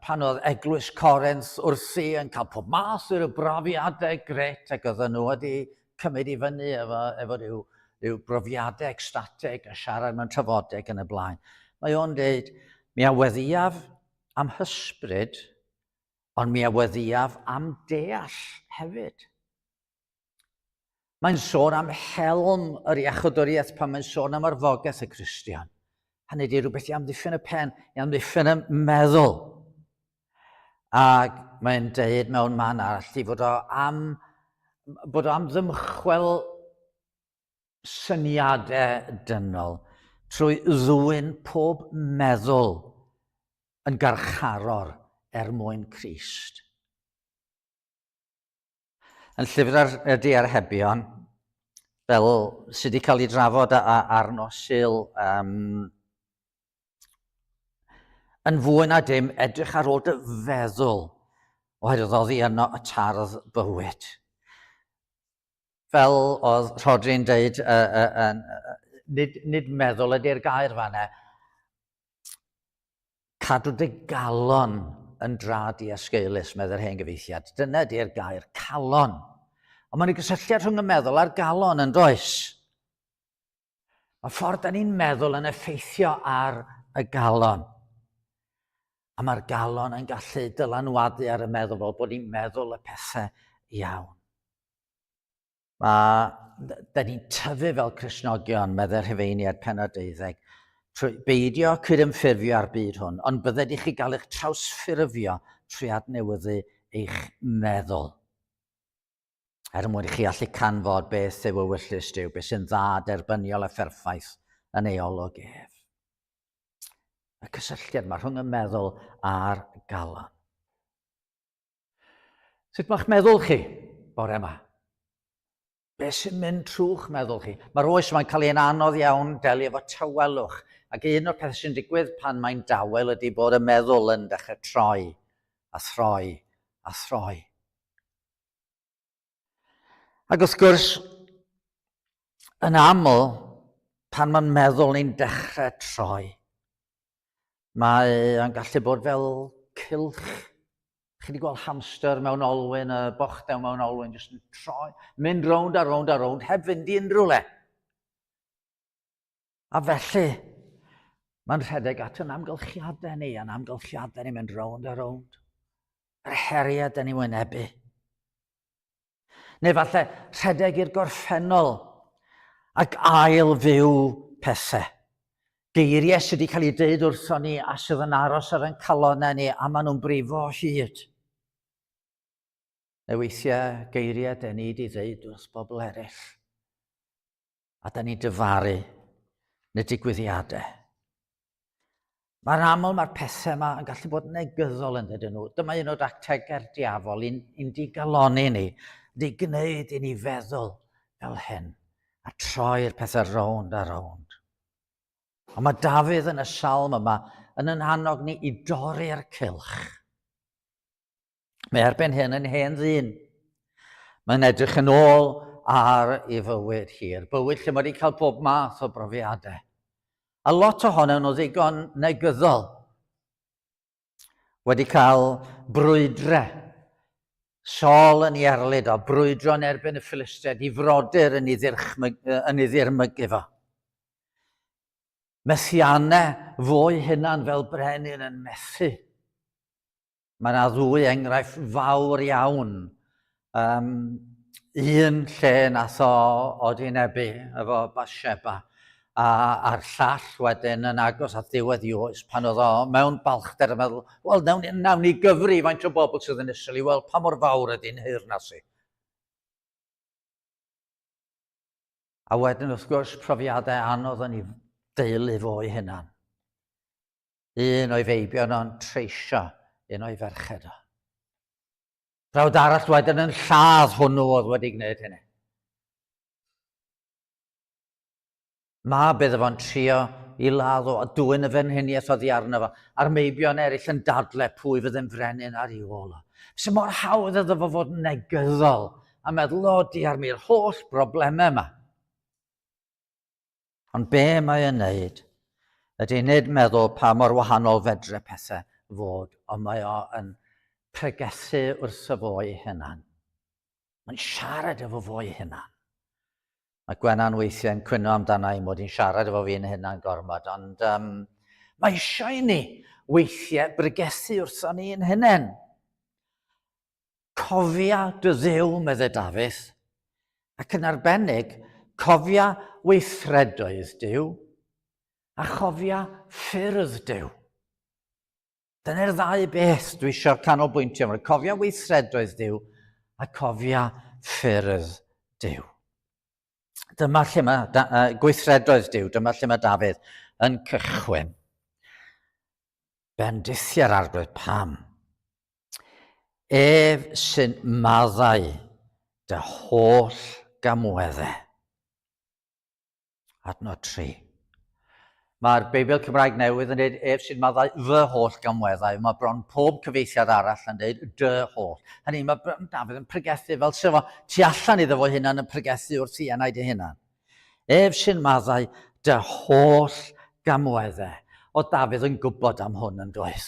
pan oedd eglwys Corinth wrthi yn cael pob math o'r brofiadau gret ac oedden nhw wedi cymryd i fyny efo, efo rhyw, rhyw brofiadau ecstatig a siarad mewn trafodeg yn y blaen. Mae o'n dweud, mi a weddiaf am hysbryd Ond mi a weddïaf am deall hefyd. Mae'n sôn am helm yr iachawdwriaeth pan mae'n sôn am arfogaeth y Cristion. Hynny ydy rhywbeth i amddiffyn y pen, i amddiffyn y meddwl. Ac mae'n deud mewn man arall i fod o am, bod o am ddymchwel syniadau dynol trwy ddwyn pob meddwl yn garcharor er mwyn Crist. Yn llyfr y diarhebion, fel sydd wedi cael ei drafod ar nos Sul, um, yn fwy na dim edrych ar ôl dy feddwl, oherwydd oddi yno y tardd bywyd. Fel oedd Rhodri'n deud, uh, uh, uh, nid, nid meddwl ydy'r gair fanna, Cadw dy galon yn dra diasgeulus, meddai'r hen gyfeithiad. Dyna ydy'r gair, calon. Ond mae'n gysylltiad rhwng y meddwl a'r galon yn does? Mae ffordd da ni'n meddwl yn effeithio ar y galon. A mae'r galon yn gallu dylanwadu ar y meddwl fel bod ni'n meddwl y pethau iawn. Mae, da ni'n tyfu fel Cristnogion, meddai'r Rhufeiniaid pennod 12, trwy beidio cydymffurfio â'r byd hwn, ond bydded i chi gael eich trawsffurfio trwy adnewyddu eich meddwl. Er mwyn i chi allu canfod beth yw ewyllys Duw, beth sy'n dda, derbyniol a pherffaith yn ei olwg ef. Y cysylltiad mae rhwng y meddwl a'r galon. Sut mae'ch meddwl chi bore yma? Be sy'n mynd trwy'ch meddwl chi? Mae'r oes yma'n cael ei anodd iawn delio efo tawelwch, ac un o'r pethau sy'n digwydd pan mae'n dawel ydy bod y meddwl yn dechrau troi a throi a throi. Ac wrth gwrs, yn aml, pan mae'n meddwl ni'n dechrau troi, Mae o'n gallu bod fel cylch. Chi wedi gweld hamster mewn olwyn, y bochdew mewn olwyn, jyst yn troi, mynd rownd a rownd a rownd, heb fynd i unrhyw le. A felly, mae'n rhedeg at yn amgylchiadau ni, a'n amgylchiadau ni'n mynd rownd a rownd. Yr heriau dyn ni'n wynebu. Neu falle rhedeg i'r gorffennol ac ail fyw pethau. Geiriau sydd wedi cael eu deud wrthon ni a sydd yn aros ar ein calonnau ni a maen nhw'n brifo o hyd. Neu weithiau geiriau den ni wedi ddeud wrth bobl eraill. A da ni'n dyfaru yn y digwyddiadau. Mae'n aml mae'r pethau yma yn gallu bod yn negyddol yn dydyn nhw. Dyma un o dactegau'r diafol i'n, i'n digalonni ni, di gwneud i ni feddwl fel hyn, a troi'r pethau rownd a rownd. Ond mae Dafydd yn y salm yma yn yn annog ni i dorri'r cylch. Mae erbyn hyn yn hen ddyn. Mae'n edrych yn ôl ar ei fywyd hir, bywyd lle mae wedi cael pob math o brofiadau. A lot ohonyn nhw ddigon negyddol. Wedi cael brwydre. Saul yn ei erlid o, brwydro yn erbyn y Philistiaid, i frodyr yn ei, yn ei ddirmygu fo. Methiannau fo'i hunan fel brenin yn methu. Mae yna ddwy enghraifft fawr iawn. Um, un lle nath o odinebu efo Bathsheba, a, a'r llall wedyn yn agos at ddiwedd i oes pan oedd o mewn balchder yn meddwl, wel, nawn, nawn ni gyfri faint o bobl sydd yn Israel i weld pa mor fawr ydy'n nheyrnas i. A wedyn, wrth gwrs, profiadau anodd yn ei deulu fo'i hunan. Un o'i feibion o'n treisio un o'i ferched o. Brawd arall wedyn yn lladd hwnnw oedd wedi gwneud hynny. Mab iddo fo'n trio i ladd o a dwyn y frenhiniaeth oddi arno fo, a'r meibion eraill yn dadle pwy fydd yn frenin ar ei ôl o. Sy'n mor hawdd iddo fo fod yn negyddol a meddwl, o diar mi'r holl broblemau yma. Ond be mae e'n neud ydy nid meddwl pa mor wahanol fedre pethau fod, ond mae o yn pregethu wrtho fo ei hunan. Mae'n siarad efo fo ei hunan. Mae Gwenan weithiau yn cwyno amdana i mod i'n siarad efo fi'n hunan gormod, ond um, mae eisiau i ni weithiau bregethu wrtho ni'n hunain. Cofia dy Dduw, medde Dafydd, ac yn arbennig, cofia weithredoedd Duw, a chofia ffyrdd Duw. Dyna'r ddau beth dwi eisiau canolbwyntio arno. Cofia weithredoedd Duw a cofia ffyrdd Duw. Dyma lle mae da, uh, gweithredoedd Duw, dyma lle mae Dafydd yn cychwyn. Bendithia'r arglwydd pam? Ef sy'n maddau dy holl gamweddau. Adnod 3. Mae'r Beibl Cymraeg Newydd yn dweud ef sy'n maddau fy holl gamweddau. Mae bron pob cyfeithiad arall yn dweud dy holl. Hynny, mae Dafydd yn pregethu fel sef o tu allan iddo fo hunan yn pregethu wrth i enaid ei hunan. Ef sy'n maddau dy holl gamweddau. O Dafydd yn gwybod am hwn yn doedd?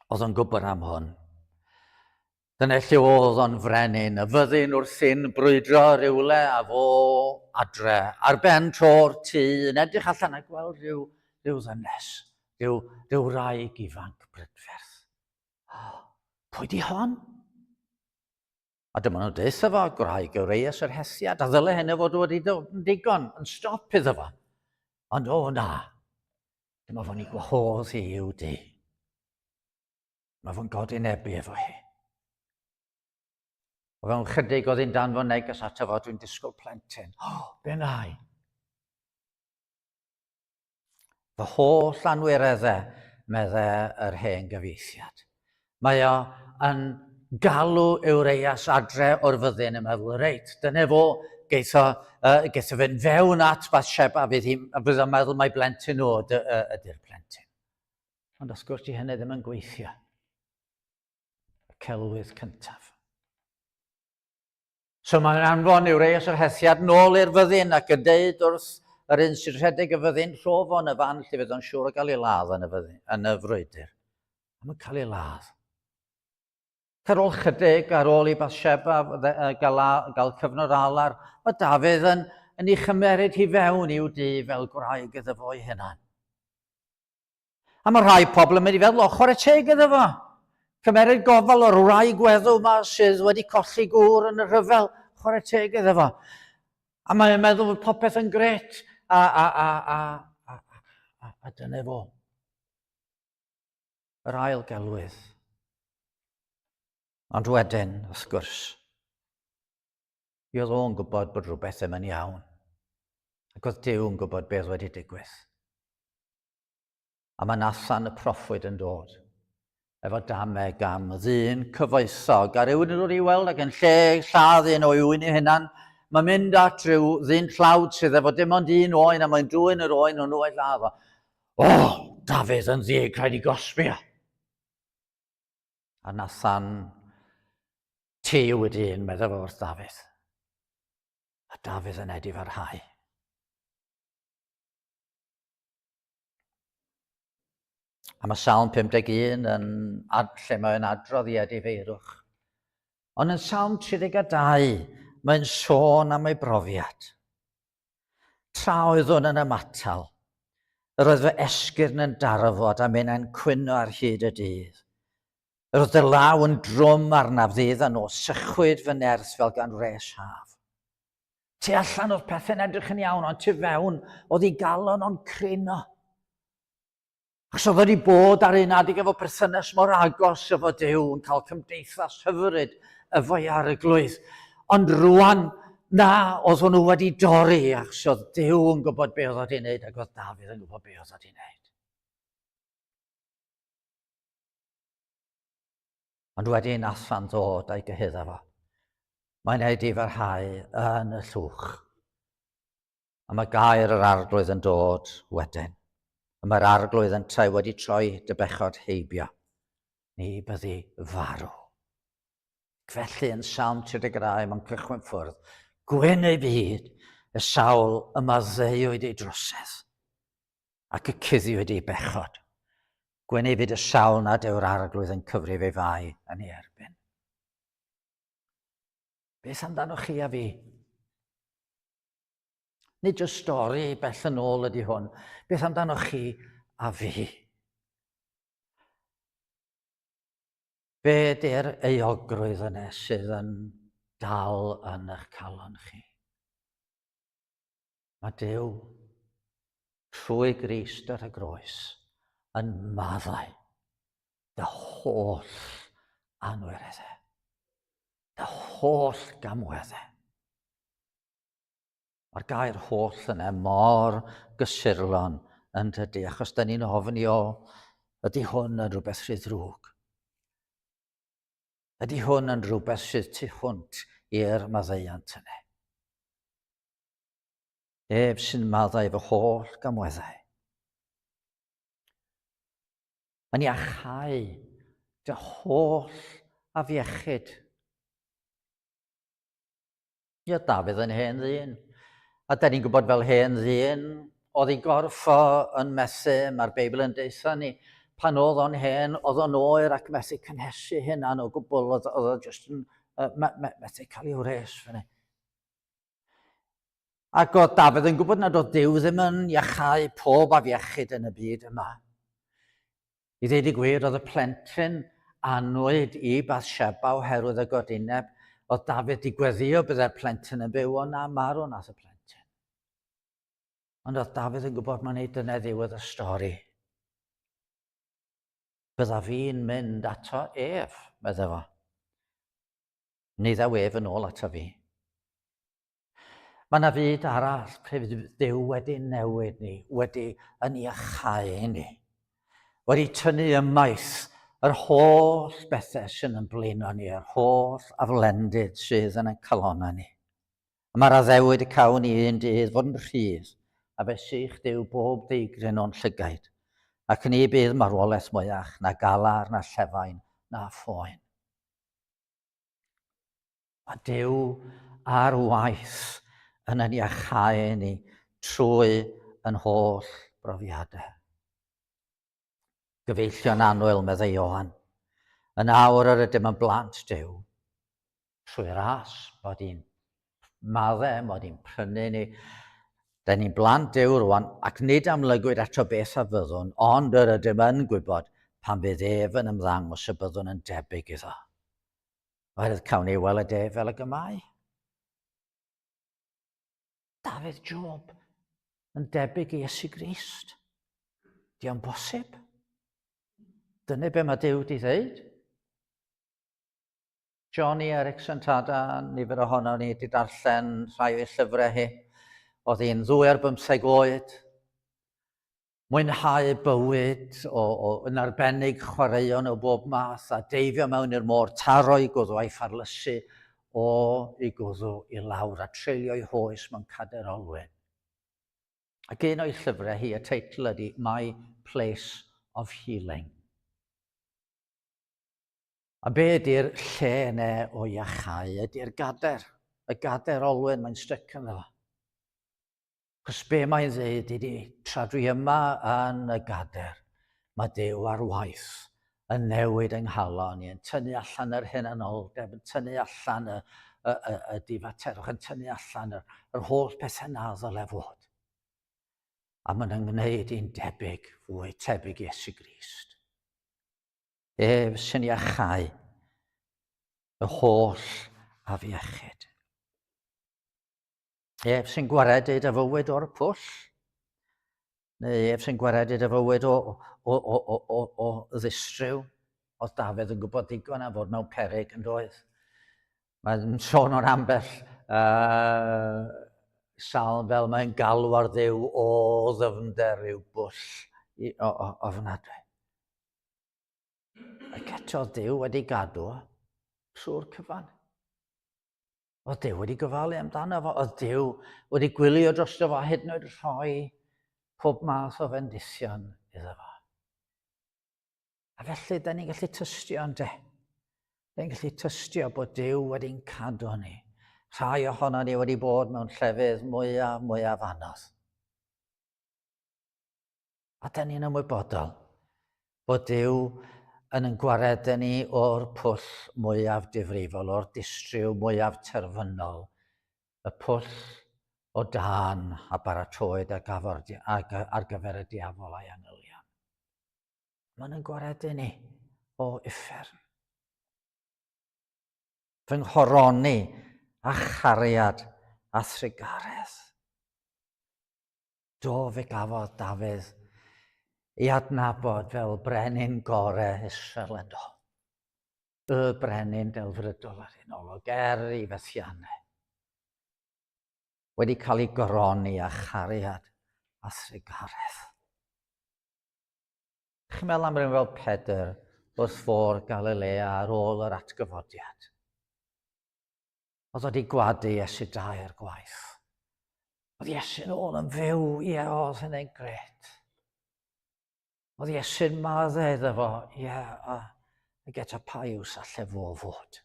Oedd o'n gwybod am hwn. Dyna lle oedd o'n frenin, y fyddin wrthi'n brwydro rywle a fo adre, ar ben to'r tŷ, yn edrych allan a gweld rhyw, rhyw ddynes, rhyw, rhyw wraig ifanc brydferth. Oh, pwy di hon? A dyma nhw'n deutha fo, gwraig Ureias yr Hethiad, a ddyle hynny fod wedi dod yn digon, yn stop iddo fo. Ond o na, dyma fo'n ei gwahodd hi i'w dŷ. Mae fo'n godinebu efo hi. O fewn chydig oedd hi'n danfon neges ato fo, dwi'n disgwyl plentyn. O, oh, be na i? Fy holl anwireddau, medde yr hen gyfieithiad. Mae o yn galw Eureias adre o'r fyddin yn meddwl, reit, dyna fo, geith o, uh, geith o fynd fewn at Bathsheba, fydd hi'n, fydd o'n meddwl mai blentyn nhw ydy'r plentyn. Ond wrth gwrs, di hynny ddim yn gweithio. Y celwydd cyntaf. So mae'n anfon Ureias yr Hethiad nôl i'r fyddin ac yn deud wrth yr un sy'n rhedeg y fyddin, rho fo yn y fan lle fydd o'n siŵr o gael ei ladd yn y, fyddin, yn y frwydr. A mae'n cael ei ladd. Ar ôl chydig, ar ôl i Bathsheba gael, gael cyfnod alar, mae Dafydd yn, yn ei chymeryd hi fewn i'w dŷ fel gwraig iddo fo ei hunan. A mae rhai pobl yn mynd i feddwl, o, chwarae teg iddo fo. Cymeryd gofal o'r wraig weddw yma sydd wedi colli gŵr yn y rhyfel, chwarae teg iddo fo. A mae'n meddwl fod popeth yn gret, a, a, a, a, a, a, a dyna fo. Yr ail gelwydd. Ond wedyn, wrth gwrs, mi oedd o'n gwybod bod rhywbeth ddim yn iawn. Ac oedd Duw yn gwybod beth wedi digwydd. A mae Nathan y proffwyd yn dod efo dameg am ddyn cyfoethog a rhywun yn dod i weld ac yn lle lladd un o'i ŵyn ei hunan, mae'n mynd at rhyw ddyn tlawd sydd efo dim ond un oen a mae'n dwyn yr oen hwnnw a'i lladd o. O, oh, Dafydd yn ddig, rhaid i gosbi o. A Nathan, ti yw y dyn, meddai fo wrth Dafydd. A Dafydd yn edifarhau. A mae Salm 51 yn ad, lle mae'n adrodd i edifeirwch. Ond yn Salm 32, mae'n sôn am ei brofiad. Tra oeddwn yn ymatal, yr oedd fy esgyrn yn darfod a minnau'n cwyno ar hyd y dydd. Yr oedd dy law yn drwm arnaf ddydd a nos, sychwyd fy nerth fel gan wres haf. Tu allan oedd pethau'n edrych yn iawn, ond tu fewn oedd ei galon o'n crino. Achos oedd wedi bod ar un adeg efo perthynas mor agos efo Duw, yn cael cymdeithas hyfryd efo'i arglwydd. Ond rwan, na, oedd hwnnw wedi dorri, achos oedd Duw yn gwybod be oedd wedi wneud, ac oedd Dafydd yn gwybod be oedd wedi wneud. Ond wedyn Nathan ddod a'i gyhuddo fo. Mae'n ei difarhau yn y llwch. A mae gair yr arglwydd yn dod wedyn. A mae'r arglwydd yntau wedi troi dy bechod heibio. Ni byddi farw. Felly yn Salm 32 mae'n cychwyn ffwrdd. Gwyn ei byd, y sawl y maddeuwyd ei drosedd ac y cuddiwyd ei bechod. Gwyn ei fyd y sawl nad yw'r arglwydd yn cyfrif ei fai yn ei erbyn. Beth amdanoch chi a fi? Nid jyst stori bell yn ôl ydy hwn. Beth amdanoch chi a fi? Be ydy'r euogrwydd yna sydd yn dal yn eich calon chi? Mae Duw, trwy Grist ar y groes, yn maddau dy holl anwireddau, dy holl gamweddau. Mae'r gair holl yna mor gysurlon yn dydy, achos da ni'n ofni o, ydy hwn yn rhywbeth rhy ddrwg? Ydy hwn yn rhywbeth sydd tu hwnt i'r maddeuant yna? Ef sy'n maddau fy holl gamweddau. Yn iachau dy holl afiechyd. Ie, Dafydd yn hen ddyn. A da ni'n gwybod fel hen ddyn, oedd ei gorff o yn methu, mae'r Beibl yn deutha ni. Pan oedd o'n hen, oedd o'n oer ac methu cynhesu hynna'n o gwbl, oedd, oedd o jyst yn me, me, methu cael ei wres fyny. Ac oedd Dafydd yn gwybod nad oedd Duw ddim yn iachau pob afiechyd yn y byd yma. I ddweud y gwir, oedd y plentyn anwyd i Bathsheba oherwydd y godineb, oedd Dafydd di gweddio byddai'r plentyn yn byw, ond na marw nath y plentyn. Ond oedd Dafydd yn gwybod mae'n ei dyna ddiwedd y stori. Bydda fi'n mynd ato ef, medde fo. Ni ddaw ef yn ôl ato fi. Mae yna fyd arall pryd Dduw wedi newid ni, wedi yn iachau ni, wedi tynnu ymaith yr holl bethau sy'n yn blino ni, yr holl aflendid sydd yn ein calonnau ni. A mae'r addewid y cawn ni un dydd fod yn rhydd, a fe sych Duw bob deigryn o'n llygaid, ac ni bydd marwolaeth mwyach, na galar, na llefain, na phoen. Mae Duw ar waith yn yn iachau ni trwy yn holl brofiadau. Gyfeillion annwyl, meddai Ioan, yn awr yr ydym yn blant Duw, trwy ras, mod i'n madde, mod i'n prynu ni. Da ni'n blant Duw rwan, ac nid amlygwyd eto beth a fyddwn, ond yr ydym yn gwybod pan fydd ef yn ymddangos y byddwn yn debyg iddo. Oherwydd cawn ei weled ef fel ag y mae. Dafydd Job yn debyg i Iesu Grist. Di o'n bosib? Dyna be mae Duw di ddeud. Johnny Erickson Tada, nifer ohono ni wedi darllen rhai o'i llyfrau hi. Oedd hi'n ddwy ar bymtheg oed. Mwynhau bywyd, o, o, yn arbennig chwaraeon o bob math, a deifio mewn i'r môr, taro i gwddw a'i pharlysu o i gwddw i lawr a treulio'i hoes mewn cader olwyn. Ac un o'i llyfrau hi, y teitl ydy My Place of Healing. A be ydy'r lle yna o iachau? Ydy'r gader, y gader olwyn, mae'n styc ynddo fo. Cos be mae'n ddeud ydy, tra dwi yma yn y gader, mae Duw ar waith yn newid yng nghalon i, yn tynnu allan yr hunanoldeb, yn tynnu allan y, y, y, y difaterwch, yn tynnu allan yr, yr holl pethau na ddyle fod. A mae'n yngwneud i'n debyg, fwy tebyg Iesu Grist. Ef sy'n iachau y holl afiechyd. Ef sy'n gwaredu dy fywyd o'r pwll, neu ef sy'n gwaredu dy fywyd o, o, o, o, o, o ddistryw. Oedd Dafydd yn gwybod digon am fod mewn peryg yn doedd. Mae'n sôn o'r ambell uh, salm fel mae'n galw ar ddiw o ddyfnder i'w bwll i, o, o, ofnadwy. Ac eto Duw wedi gadw trwy'r cyfan. Oedd Duw wedi gofalu amdano fo, oedd Duw wedi gwylio drosto fo, hyd yn oed rhoi pob math o fendithion iddo fo. A felly, da ni'n gallu tystio yn de. Da ni'n gallu tystio bod Duw wedi'n cadw ni. Rhai ohono ni wedi bod mewn llefydd mwyaf, mwyaf anodd. A da ni'n ymwybodol bod Duw yn yn gwaredu ni o'r pwll mwyaf difrifol, o'r distryw mwyaf terfynol, y pwll o dân a baratoed ar, gafor, ar gyfer y diafol a'i angylion. Mae'n yn gwaredu ni o uffern. Fy nghoroni a chariad a thrugaredd. Do, fe gafodd Dafydd ei adnabod fel brenin gore Israel yn do. Y brenin delfrydol ar un olwg, er i fethiannau. Wedi cael ei goroni â chariad a thrugaredd. Chi'n meddwl am rhywun fel Pedr wrth fôr Galilea ar ôl yr atgyfodiad? Oedd wedi gwadu Iesu dair gwaith. Oedd Iesu'n ôl yn fyw, ie, oedd hynny'n gret. Oedd Iesu'n maddau iddo fo, ie, a, ac eto pa iws alle fo fod.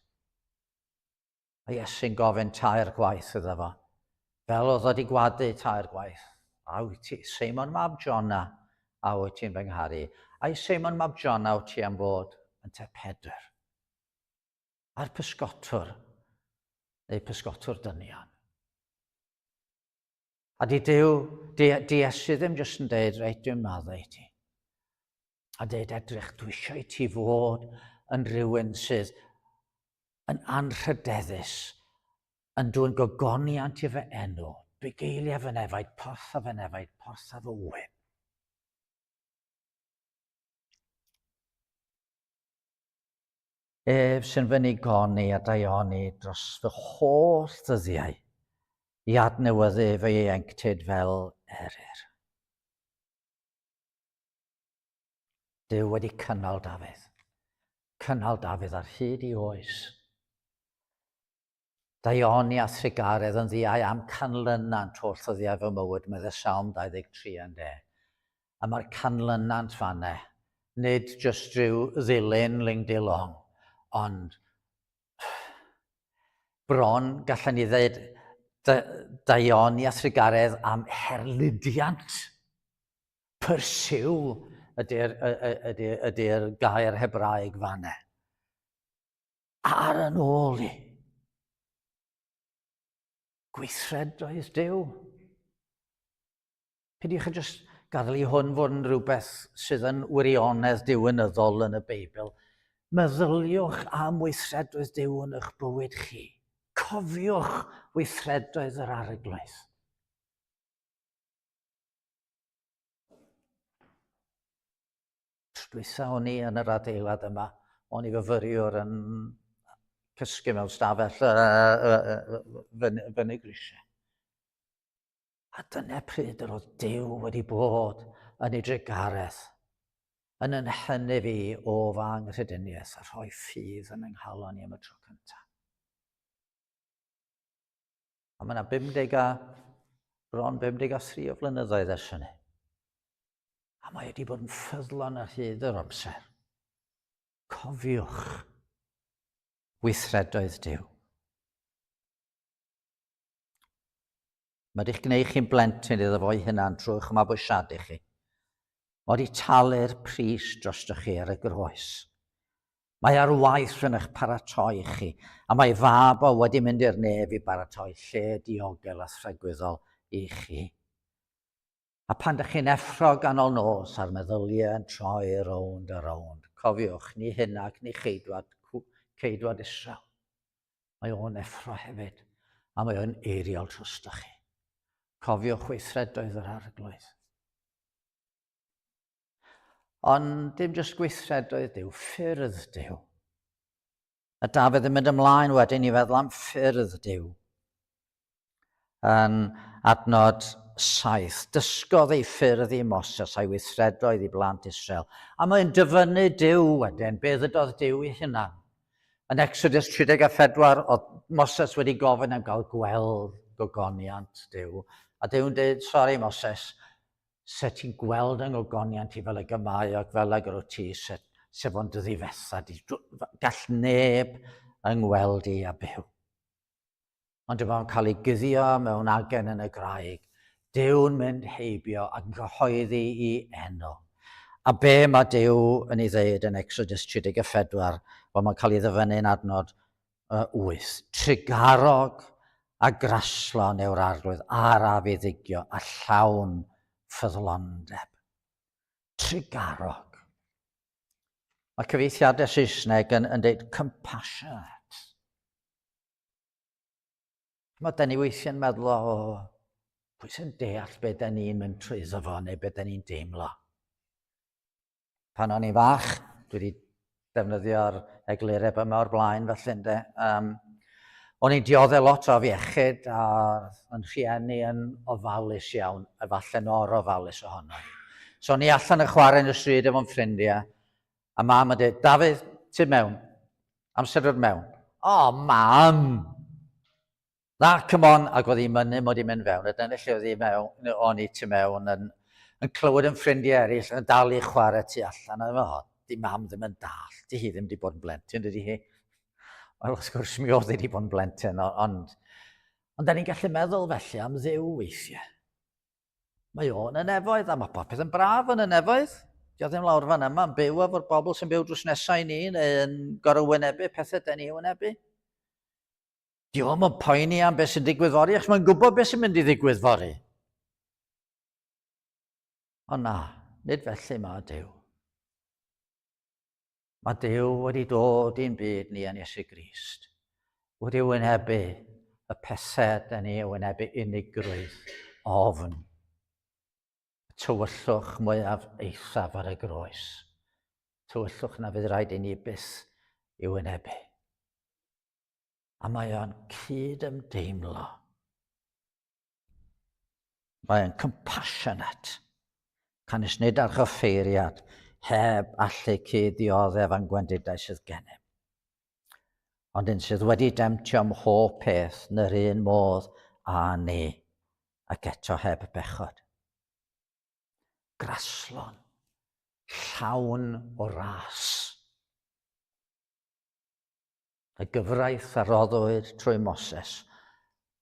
A Iesu'n gofyn tair gwaith iddo fo, fel oedd wedi gwadu tair gwaith. A wyt ti, Seimon mab Jona, a wyt ti'n fy ngharu? Ai Seimon mab Jona wyt ti am fod yn te Pedr? A'r pysgotwr, neu pysgotwr dynion. A di Duw, di, di Iesu ddim jyst yn deud, reit, dwi'n maddau i ti. A deud, edrych, dwi eisiau i ti fod yn rhywun sydd yn anrhydeddus, yn dwyn gogoniant i fy enw, bugeilio fy nefaid, portha fy nefaid, portha fy ŵyn. Ef sy'n fy nigoni a daioni dros fy holl ddyddiau, i adnewyddu fy ieuenctid fel eryr. Duw wedi cynnal Dafydd. Cynnal Dafydd ar hyd i oes. Daioni a thrugaredd yn ddiau am canlynant holl ddyddiau fy mywyd, medde Salm 23 ynde. A mae'r canlynant fanne, nid jyst rhyw ddilyn ling-di-long, ond bron gallen ni ddeud daioni a thrugaredd am herlidiant. Pursue ydy'r ydy, ydy gair Hebraeg fanne. Ar yn ôl i. Gweithredoedd Duw. Peidiwch â jyst gadael i hwn fod yn rhywbeth sydd yn wirionedd diwinyddol yn y Beibl. Meddyliwch am weithredoedd Duw yn eich bywyd chi. Cofiwch weithredoedd yr Arglwydd. Tro dwytha o'n i yn yr adeilad yma, o'n i fyfyriwr yn cysgu mewn stafell fyny, fyny grisiau. A dyna pryd yr oedd Duw wedi bod yn ei drugaredd, yn yn hynny fi o fy anghrediniaeth a rhoi ffydd yn yng nghalon i am y tro cyntaf. A mae yna 50 a, bron 53 o flynyddoedd ers hynny. A mae wedi bod yn ffyddlon ar hyd yr amser. Cofiwch weithredoedd Duw. Mae wedi'ch gwneud chi'n blentyn iddo fo'i hunan trwy'ch mabwysiadu chi. Mae wedi talu'r pris drostoch chi ar y groes. Mae ar waith yn eich paratoi chi, a mae fab o wedi mynd i'r nef i baratoi lle diogel a thragwyddol i chi. A pan dych chi'n effro ganol nos a'r meddyliau yn troi rownd a rownd, cofiwch, ni hyn ac ni cheidwad, ceidwad Israel. Mae o'n effro hefyd, a mae o'n eiriol drostoch chi. Cofiwch weithredoedd yr arglwydd. Ond dim jyst gweithredoedd Duw, ffyrdd Duw. A Dafydd yn mynd ymlaen wedyn i feddwl am ffyrdd Duw. Yn adnod 7, dysgodd ei ffyrdd i Moses a'i weithredoedd i blant Israel. A mae'n dyfynnu Duw wedyn, be ddydodd Duw i hunan. Yn Exodus 34, oedd Moses wedi gofyn am gael gweld gogoniant Duw. A Duw'n dweud, sori Moses, Se ti'n gweld yng ngogoniant i fel ag y mae ac fel ag yr wyt ti, se, se fo'n dy ddifetha di. Gall neb yng ngweld i a byw. Ond dyma fo'n cael ei guddio mewn agen yn y graig. Duw'n mynd heibio ac yn cyhoeddi i enw. A be mae Duw yn ei ddeud yn Exodus 34, wel mae'n cael ei ddyfynnu'n adnod 8. Trugarog a graslon yw'r Arglwydd, araf i ddigio a llawn ffyddlondeb. Trugarog. Mae cyfieithiadau Saesneg yn, yn dweud compassionate. Mae da ni weithiau'n meddwl, o, pwy sy'n deall be da ni'n mynd trwyddo fo neu be da ni'n deimlo. Pan o'n i'n fach, dwi wedi defnyddio'r eglureb yma o'r blaen felly ynde. Um, o'n i'n dioddef lot o afiechyd a yn rhieni yn ofalus iawn, efallai'n or-ofalus ohono i. So o'n i allan yn chwarae yn y stryd efo'n ffrindiau, a mam yn dweud, Dafydd, ti mewn. Amser dod mewn. O, oh, mam! Na, come on, ac oedd hi'n mynnu mod i'n mynd fewn, a dyna lle oedd hi mewn, o'n i tu mewn yn, yn clywed yn ffrindiau eraill yn dal i chwarae tu allan, a oh, di mam ddim yn dall, di hi ddim wedi bod yn blentyn, dydy hi. Wel, wrth gwrs, mi oedd hi wedi bod yn blentyn, ond, ond da ni'n gallu meddwl felly am Dduw weithiau. Mae o'n y nefoedd, a mae popeth yn braf yn y nefoedd. Dio ddim lawr fan yma yn byw efo'r bobl sy'n byw drws nesau i ni, neu yn gorau wynebu pethau da ni wynebu. Dio ddim yn poeni am beth sy'n digwydd fory, achos mae'n gwybod beth sy'n mynd i ddigwydd fory. Ond na, nid felly mae Duw. Mae Duw wedi dod i'n byd ni yn Iesu Grist, wedi wynebu y pethau da ni wynebu unigrwydd, ofn, y tywyllwch mwyaf eithaf ar y groes, tywyllwch na fydd rhaid i ni byth i wynebu. A mae o'n cyd-ymdeimlo. Mae o'n compassionate. Canys nid archoffeiriad heb allu cyd-ddioddef a'n gwendidau sydd gennym. Ond un sydd wedi demtio mhob peth yn yr un modd â ni, ac eto heb bechod. Graslon, llawn o ras. Y gyfraith a roddwyd trwy Moses,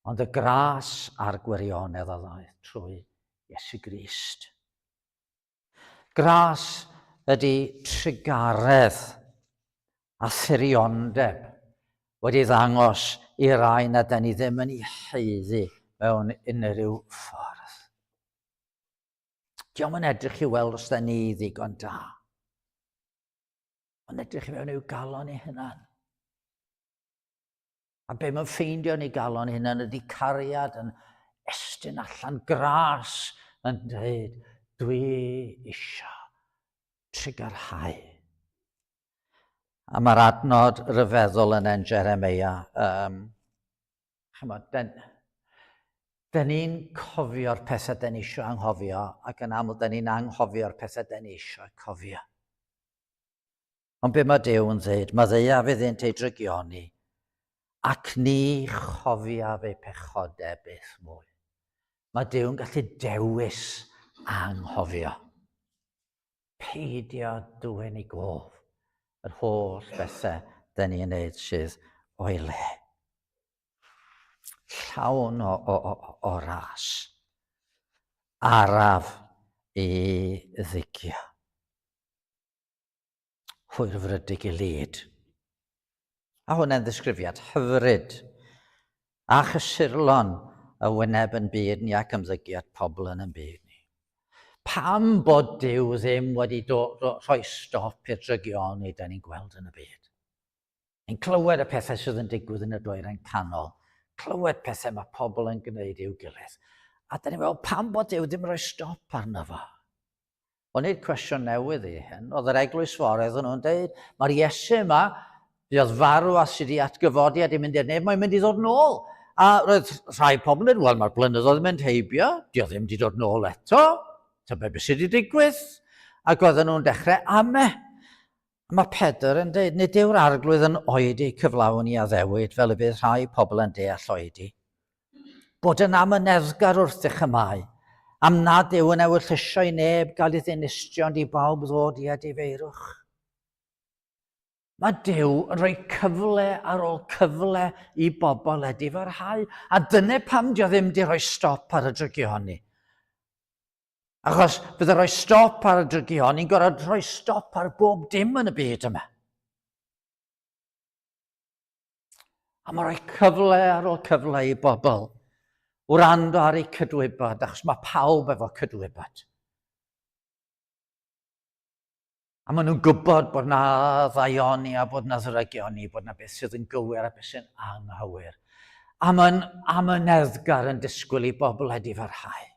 ond y gras a'r gwirionedd a ddaeth trwy Iesu Grist. Gras ydy trugaredd a thiriondeb wedi ddangos i rai nad da ni ddim yn ei haeddu mewn unrhyw ffordd. Diolch yn edrych i weld os da ni ddigon da. Ond edrych i mewn i'w galon ei hunan. A be mae'n ffeindio yn ei galon ei hunan ydy cariad yn estyn allan gras yn dweud, dwi isio trugarhau. A mae'r adnod ryfeddol yn en Jeremia, um, chymod, den, den ni'n cofio'r pethau den ni eisiau anghofio, ac yn aml den ni'n anghofio'r pethau den ni eisiau cofio. Ond be mae Duw yn dweud, maddeuaf iddynt eu drygioni, ac ni chofiaf eu pechodau byth mwy. Mae Duw yn gallu dewis anghofio. Peidio dwyn i gof yr holl bethau dyn ni'n wneud sydd o'i le. Llawn o, o, o, o ras. Araf i ddigio. Hwyrfrydig i lid. A hwnna'n ddisgrifiad hyfryd a chysurlon y wyneb yn byd ni ac ymddygiad pobl yn yn byd ni. Pam bod Duw ddim wedi rhoi stop i'r drygioni da ni'n gweld yn y byd? Ni'n clywed y pethau sydd yn digwydd yn y dwyrain canol, clywed pethau mae pobl yn gwneud i'w gilydd. A da ni'n meddwl, pam bod Duw ddim rhoi stop arno fo? Ond nid cwestiwn newydd i hyn. Oedd yr eglwys fore, oedden nhw'n deud, mae'r Iesu yma, fuodd farw a sydd wedi atgyfodi a di mynd i'r nef, mae'n mynd i ddod nôl. A roedd rhai pobl yn dweud, wel, mae'r blynyddoedd yn mynd heibio, di o ddim wedi dod nôl eto, tybed beth sydd wedi digwydd. Ac oedden nhw'n dechrau ame. A mae Pedr yn dweud, nid yw'r arglwydd yn oedi cyflawn i addewid fel y bydd rhai pobl yn deall oedi. Bod yn amyneddgar wrthych y mae, am nad yw yn ewyllysio i neb gael ei ddinistrio ond i bawb ddod i edifeirwch. Mae Duw yn rhoi cyfle ar ôl cyfle i bobl edifarhau, a dyna pam dio ddim di rhoi stop ar y drygioni. Achos bydde rhoi stop ar y drygioni'n gorfod rhoi stop ar bob dim yn y byd yma. A mae'n rhoi cyfle ar ôl cyfle i bobl wrando ar eu cydwybod, achos mae pawb efo cydwybod. A maen nhw'n gwybod bod na ddaioni a bod na ddrygioni, bod na beth sydd yn gywir a beth sy'n anghywir. A mae'n amyneddgar yn disgwyl i bobl edifarhau.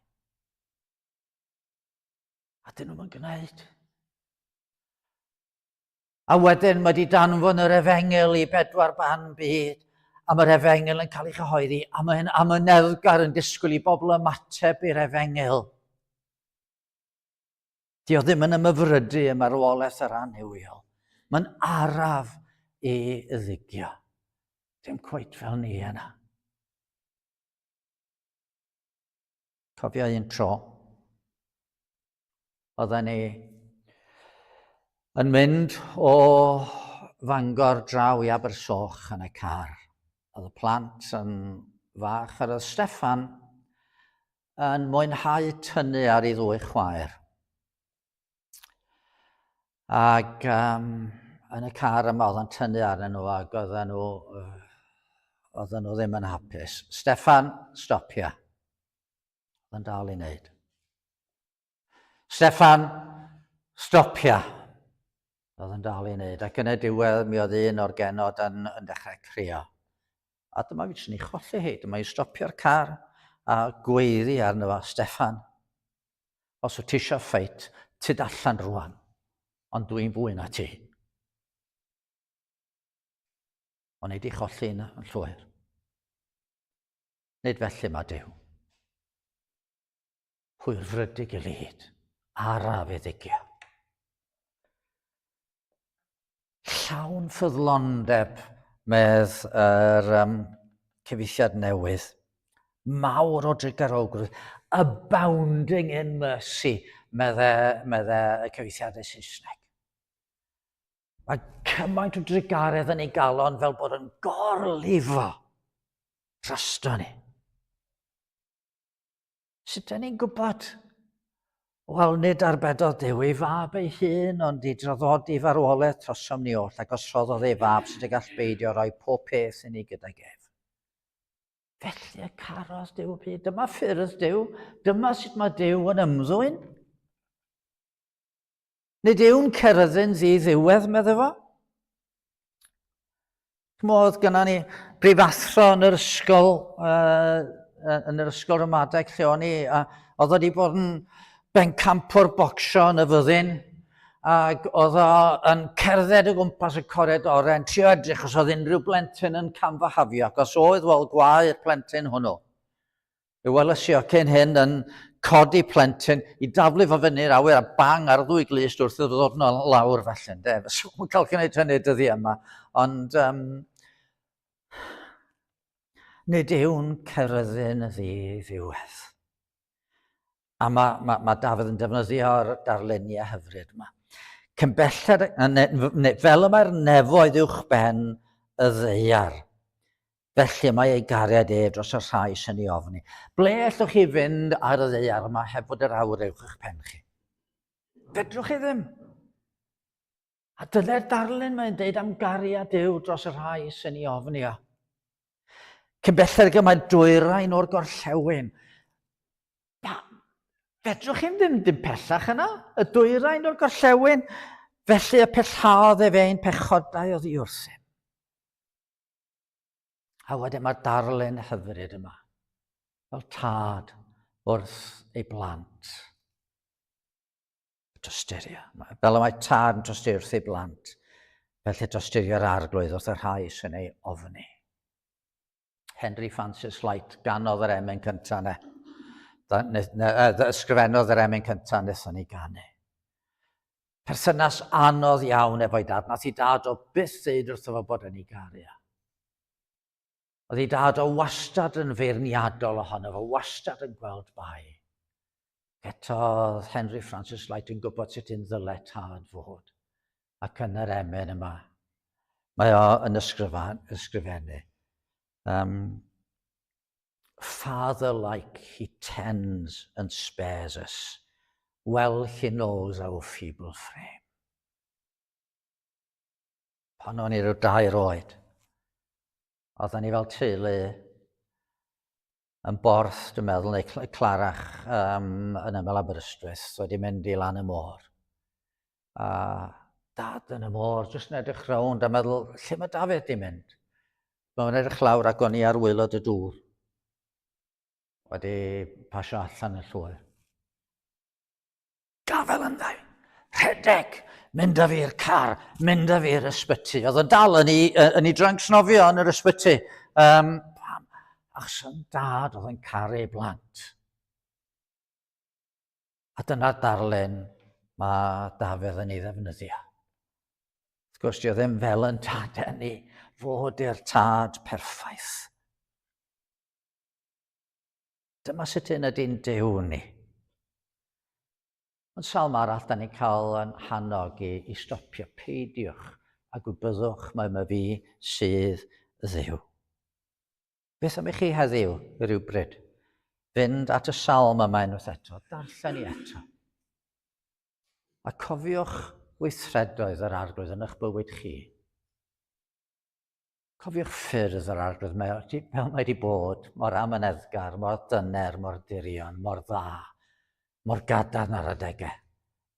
A dyn nhw'n gwneud. A wedyn mae wedi danfon yr efengyl i bedwar ban byd, a mae'r efengyl yn cael ei chyhoeddi, a mae'n amyneddgar yn disgwyl i bobl ymateb i'r efengyl. Di o ddim yn ymyfrydu ym marwolaeth yr annuwiol. Mae'n araf i ddigio. Dim cweit fel ni yna. Cofio un tro, oedden ni yn mynd o Fangor draw i Abersoch yn y car. Oedd y plant yn fach, ar oedd Steffan yn mwynhau tynnu ar ei ddwy chwaer. Ac um, yn y car yma oedd yn tynnu arnyn nhw ac oedden nhw, oedden nhw ddim yn hapus. Steffan, stopia. Oedd yn dal i wneud. Steffan, stopia. Oedd yn dal i wneud. Ac yn y diwedd mi oedd un o'r genod yn, yn dechrau crio. A dyma fi jyst yn ei cholli hi. Dyma i stopio'r car a gweiddi arno fo, Steffan, Os wyt ti eisiau ffeit, tyd allan rwan, ond dwi'n fwy na ti. O'n i di cholli yna yn llwyr. Nid felly mae Duw. Hwyrfrydig i lid, araf i ddigio. Llawn ffyddlondeb, medd yr um, cyfieithiad newydd. Mawr o drugarogrwydd, abounding in mercy, medde, medde y cyfieithiadau Saesneg. Mae cymaint o drugaredd yn ei galon fel bod yn gorlifo drosto ni. Sut dyn ni'n gwybod? Wel, nid arbedodd Duw ei fab ei hun, ond i draddodi farwolaeth trosom ni oll, ac os rhoddodd ei fab, sut y gall beidio rhoi pob peth i ni gydag ef? Felly y carodd Duw y byd. Dyma ffyrdd Duw. Dyma sut mae Duw yn ymddwyn. Nid yw'n cerddyn ddi-ddiwedd, medde fo. Modd gyda ni brifathro yn yr ysgol, uh, yn yr ysgol ramadeg lle o'n i, a oedd wedi bod yn bencampwr bocsio yn y fyddin, ac oedd o yn cerdded o gwmpas y coridorau yn trio edrych os oedd unrhyw blentyn yn camfahafio, ac os oedd, wel, gwae'r plentyn hwnnw. Mi weles i o cyn hyn yn codi plentyn i daflu fo fyny'r awyr a bang ar ddwy glust wrth iddo ddod nôl lawr felly, ynde. Fysa fo'n cael gwneud hynny dyddiau yma. Ond um, nid yw'n cerddyn ddi-ddiwedd. A mae, mae, mae Dafydd yn defnyddio'r darluniau hyfryd yma. Cyn belled, ne, ne, fel y mae'r nefoedd uwch ben y ddeiar, Felly mae ei gariad ef dros y rhai sy'n ei ofni. Ble allwch chi fynd ar y ddaear yma heb fod yr awyr uwch eich pen chi? Fedrwch chi ddim. A dyna'r darlun mae'n deud am gariad Duw dros y rhai sy'n ei ofni o. Cyn belled ag y mae dwyrain o'r gorllewin. Ba, fedrwch chi'n ddim dim pellach yna, y dwyrain o'r gorllewin. Felly y pellhaodd ef ein pechodau oddi wrthym. A wedyn mae'r darlun hyfryd yma, fel tad wrth ei blant. Tosturio. Fel y mae tad yn tosturio wrth ei blant, felly tosturio'r arglwydd wrth y rhai sy'n ei ofni. Henry Francis Light ganodd yr emyn cyntaf ne. Ysgrifennodd yr emyn cyntaf wnaethon ni ganu. Perthynas anodd iawn efo'i dad. Nath i dad o byth ddeud wrtho fo bod yn ei garu o. Oedd ei dad o wastad yn feirniadol ohono fo, wastad yn gweld bai. Eto oedd Henry Francis Light yn gwybod sut un ddyle tad fod. Ac yn yr emyn yma, mae o yn ysgrifennu. Um, Father-like he tends and spares us, well he knows our feeble frame. Pan o'n i rhyw dair oed, oedden ni fel teulu yn Borth, dwi'n meddwl, neu Clarach, um, yn ymyl Aberystwyth, wedi mynd i lan y môr. A dad yn y môr, jyst yn edrych rownd a meddwl, lle mae Dafydd di mynd? Mae'n edrych lawr ac o'n i ar waelod y dŵr. Wedi pasio allan y llwyr. Gafel ynddo. Rhedeg! Mynd â fi i'r car, mynd â fi i'r ysbyty. Oedd o'n dal yn ei, yn ei dranc snofio yn yr ysbyty. Um, pam? Achos yn dad oedd yn caru ei blant. A dyna'r darlun mae Dafydd yn ei ddefnyddio. Wrth gwrs, dio ddim fel yn tadau ni, fod i'r tad perffaith. Dyma sut un ydy'n Duw ni. Ond salm arall, da ni'n cael yn hannog i, i stopio, peidiwch a gwybyddwch mai mae fi sydd Dduw. Beth am i chi heddiw, rhywbryd? Fynd at y salm yma unwaith eto, darllen i eto. A cofiwch weithredoedd yr arglwydd yn eich bywyd chi. Cofiwch ffyrdd yr arglwydd, mae, fel mae wedi bod, mor amyneddgar, mor dyner, mor dirion, mor dda, mor gadarn ar adegau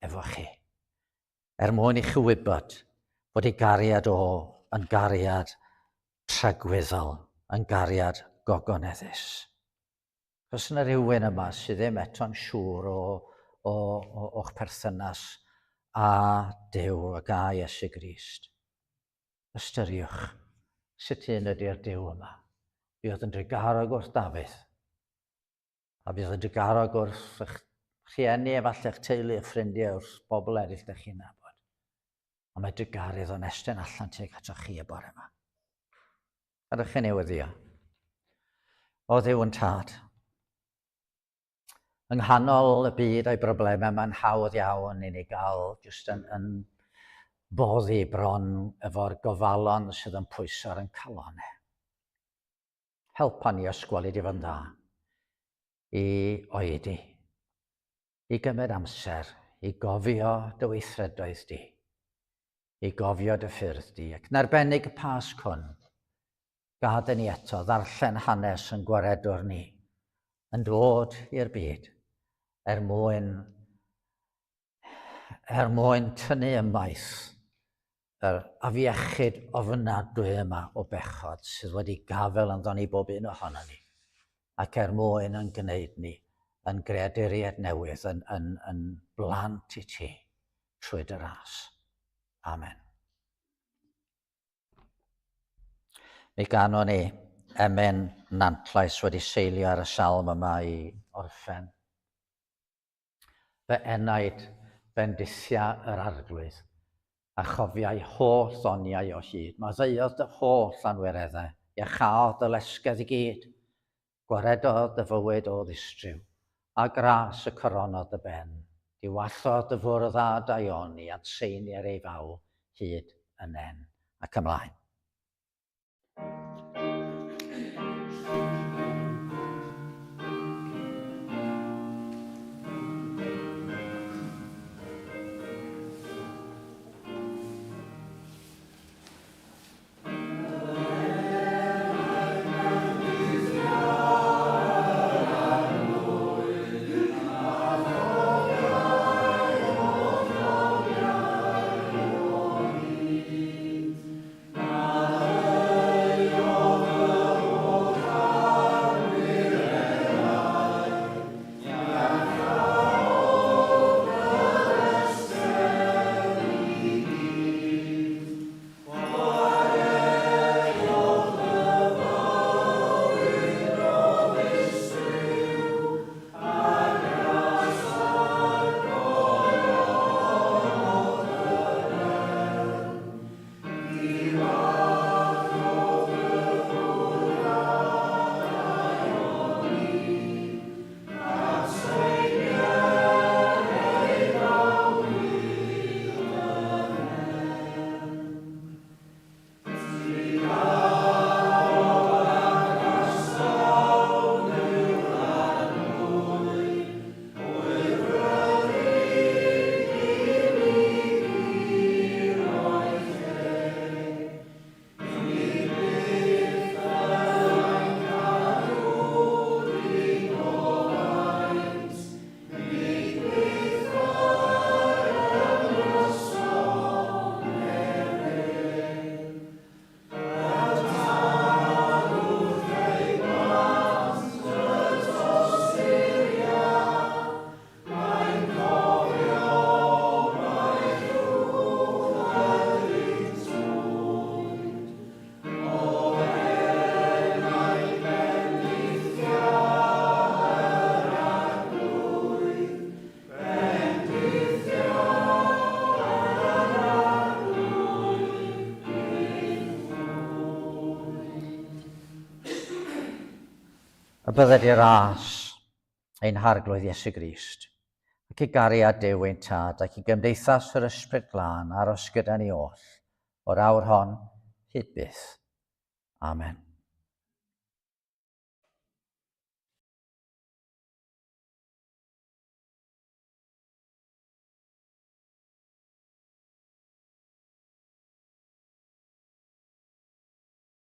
efo chi. Er mwyn i chi wybod bod ei gariad o yn gariad tragwyddol, yn gariad gogoneddus. Os yna rhywun yma sydd ddim eto'n siŵr o, o, o, o'ch perthynas â Duw ac â Iesu Grist, ystyriwch sut un ydy'r Duw yma. Fuodd yn drugarog wrth Dafydd, a fydd yn drugarog wrth eich rhieni, efallai eich teulu, eich ffrindiau, wrth bobl eraill ydych chi'n nabod. Ond mae drugaredd o'n estyn allan tuag atoch chi y bore yma. Ydych chi'n ei weddio? O Dduw yn tad. Yng nghanol y byd a'i broblemau, mae'n hawdd iawn i ni gael jyst yn, yn boddi bron efo'r gofalon sydd yn pwyso ar ein calonau. Helpa ni ysgweli di fod yn dda i oedi, i gymryd amser i gofio dy weithredoedd di, i gofio dy ffyrdd di, ac yn arbennig y Pasg hwn, gad i ni eto ddarllen hanes yn gwaredwr ni, yn dod i'r byd, er mwyn, er mwyn tynnu ymaith yr afiechyd ofnadwy yma o bechod sydd wedi gafael ynddo ni bob un ohono ni, ac er mwyn yn gwneud ni yn greaduriaid newydd, yn, yn, yn blant i ti trwy dy ras. Amen. Mi ganon ni emyn Nantlais wedi seilio ar y salm yma i orffen. Fy enaid, bendithia yr Arglwydd, a chofia'i holl ddoniau o hyd. Maddeuodd dy holl anwireddau, iachaodd dy lesgedd i gyd. Gwaredodd dy fywyd o ddistryw, a gras y coronodd dy ben. Diwallodd dy fwrdd â daioni, atseinier ei faw hyd y nen. Ac ymlaen. Y bydded i ras ein Harglwydd Iesu Grist, ac i gariad Duw ein Tad, ac i gymdeithas yr Ysbryd Glân aros gyda ni oll, o'r awr hon hyd byth. Amen.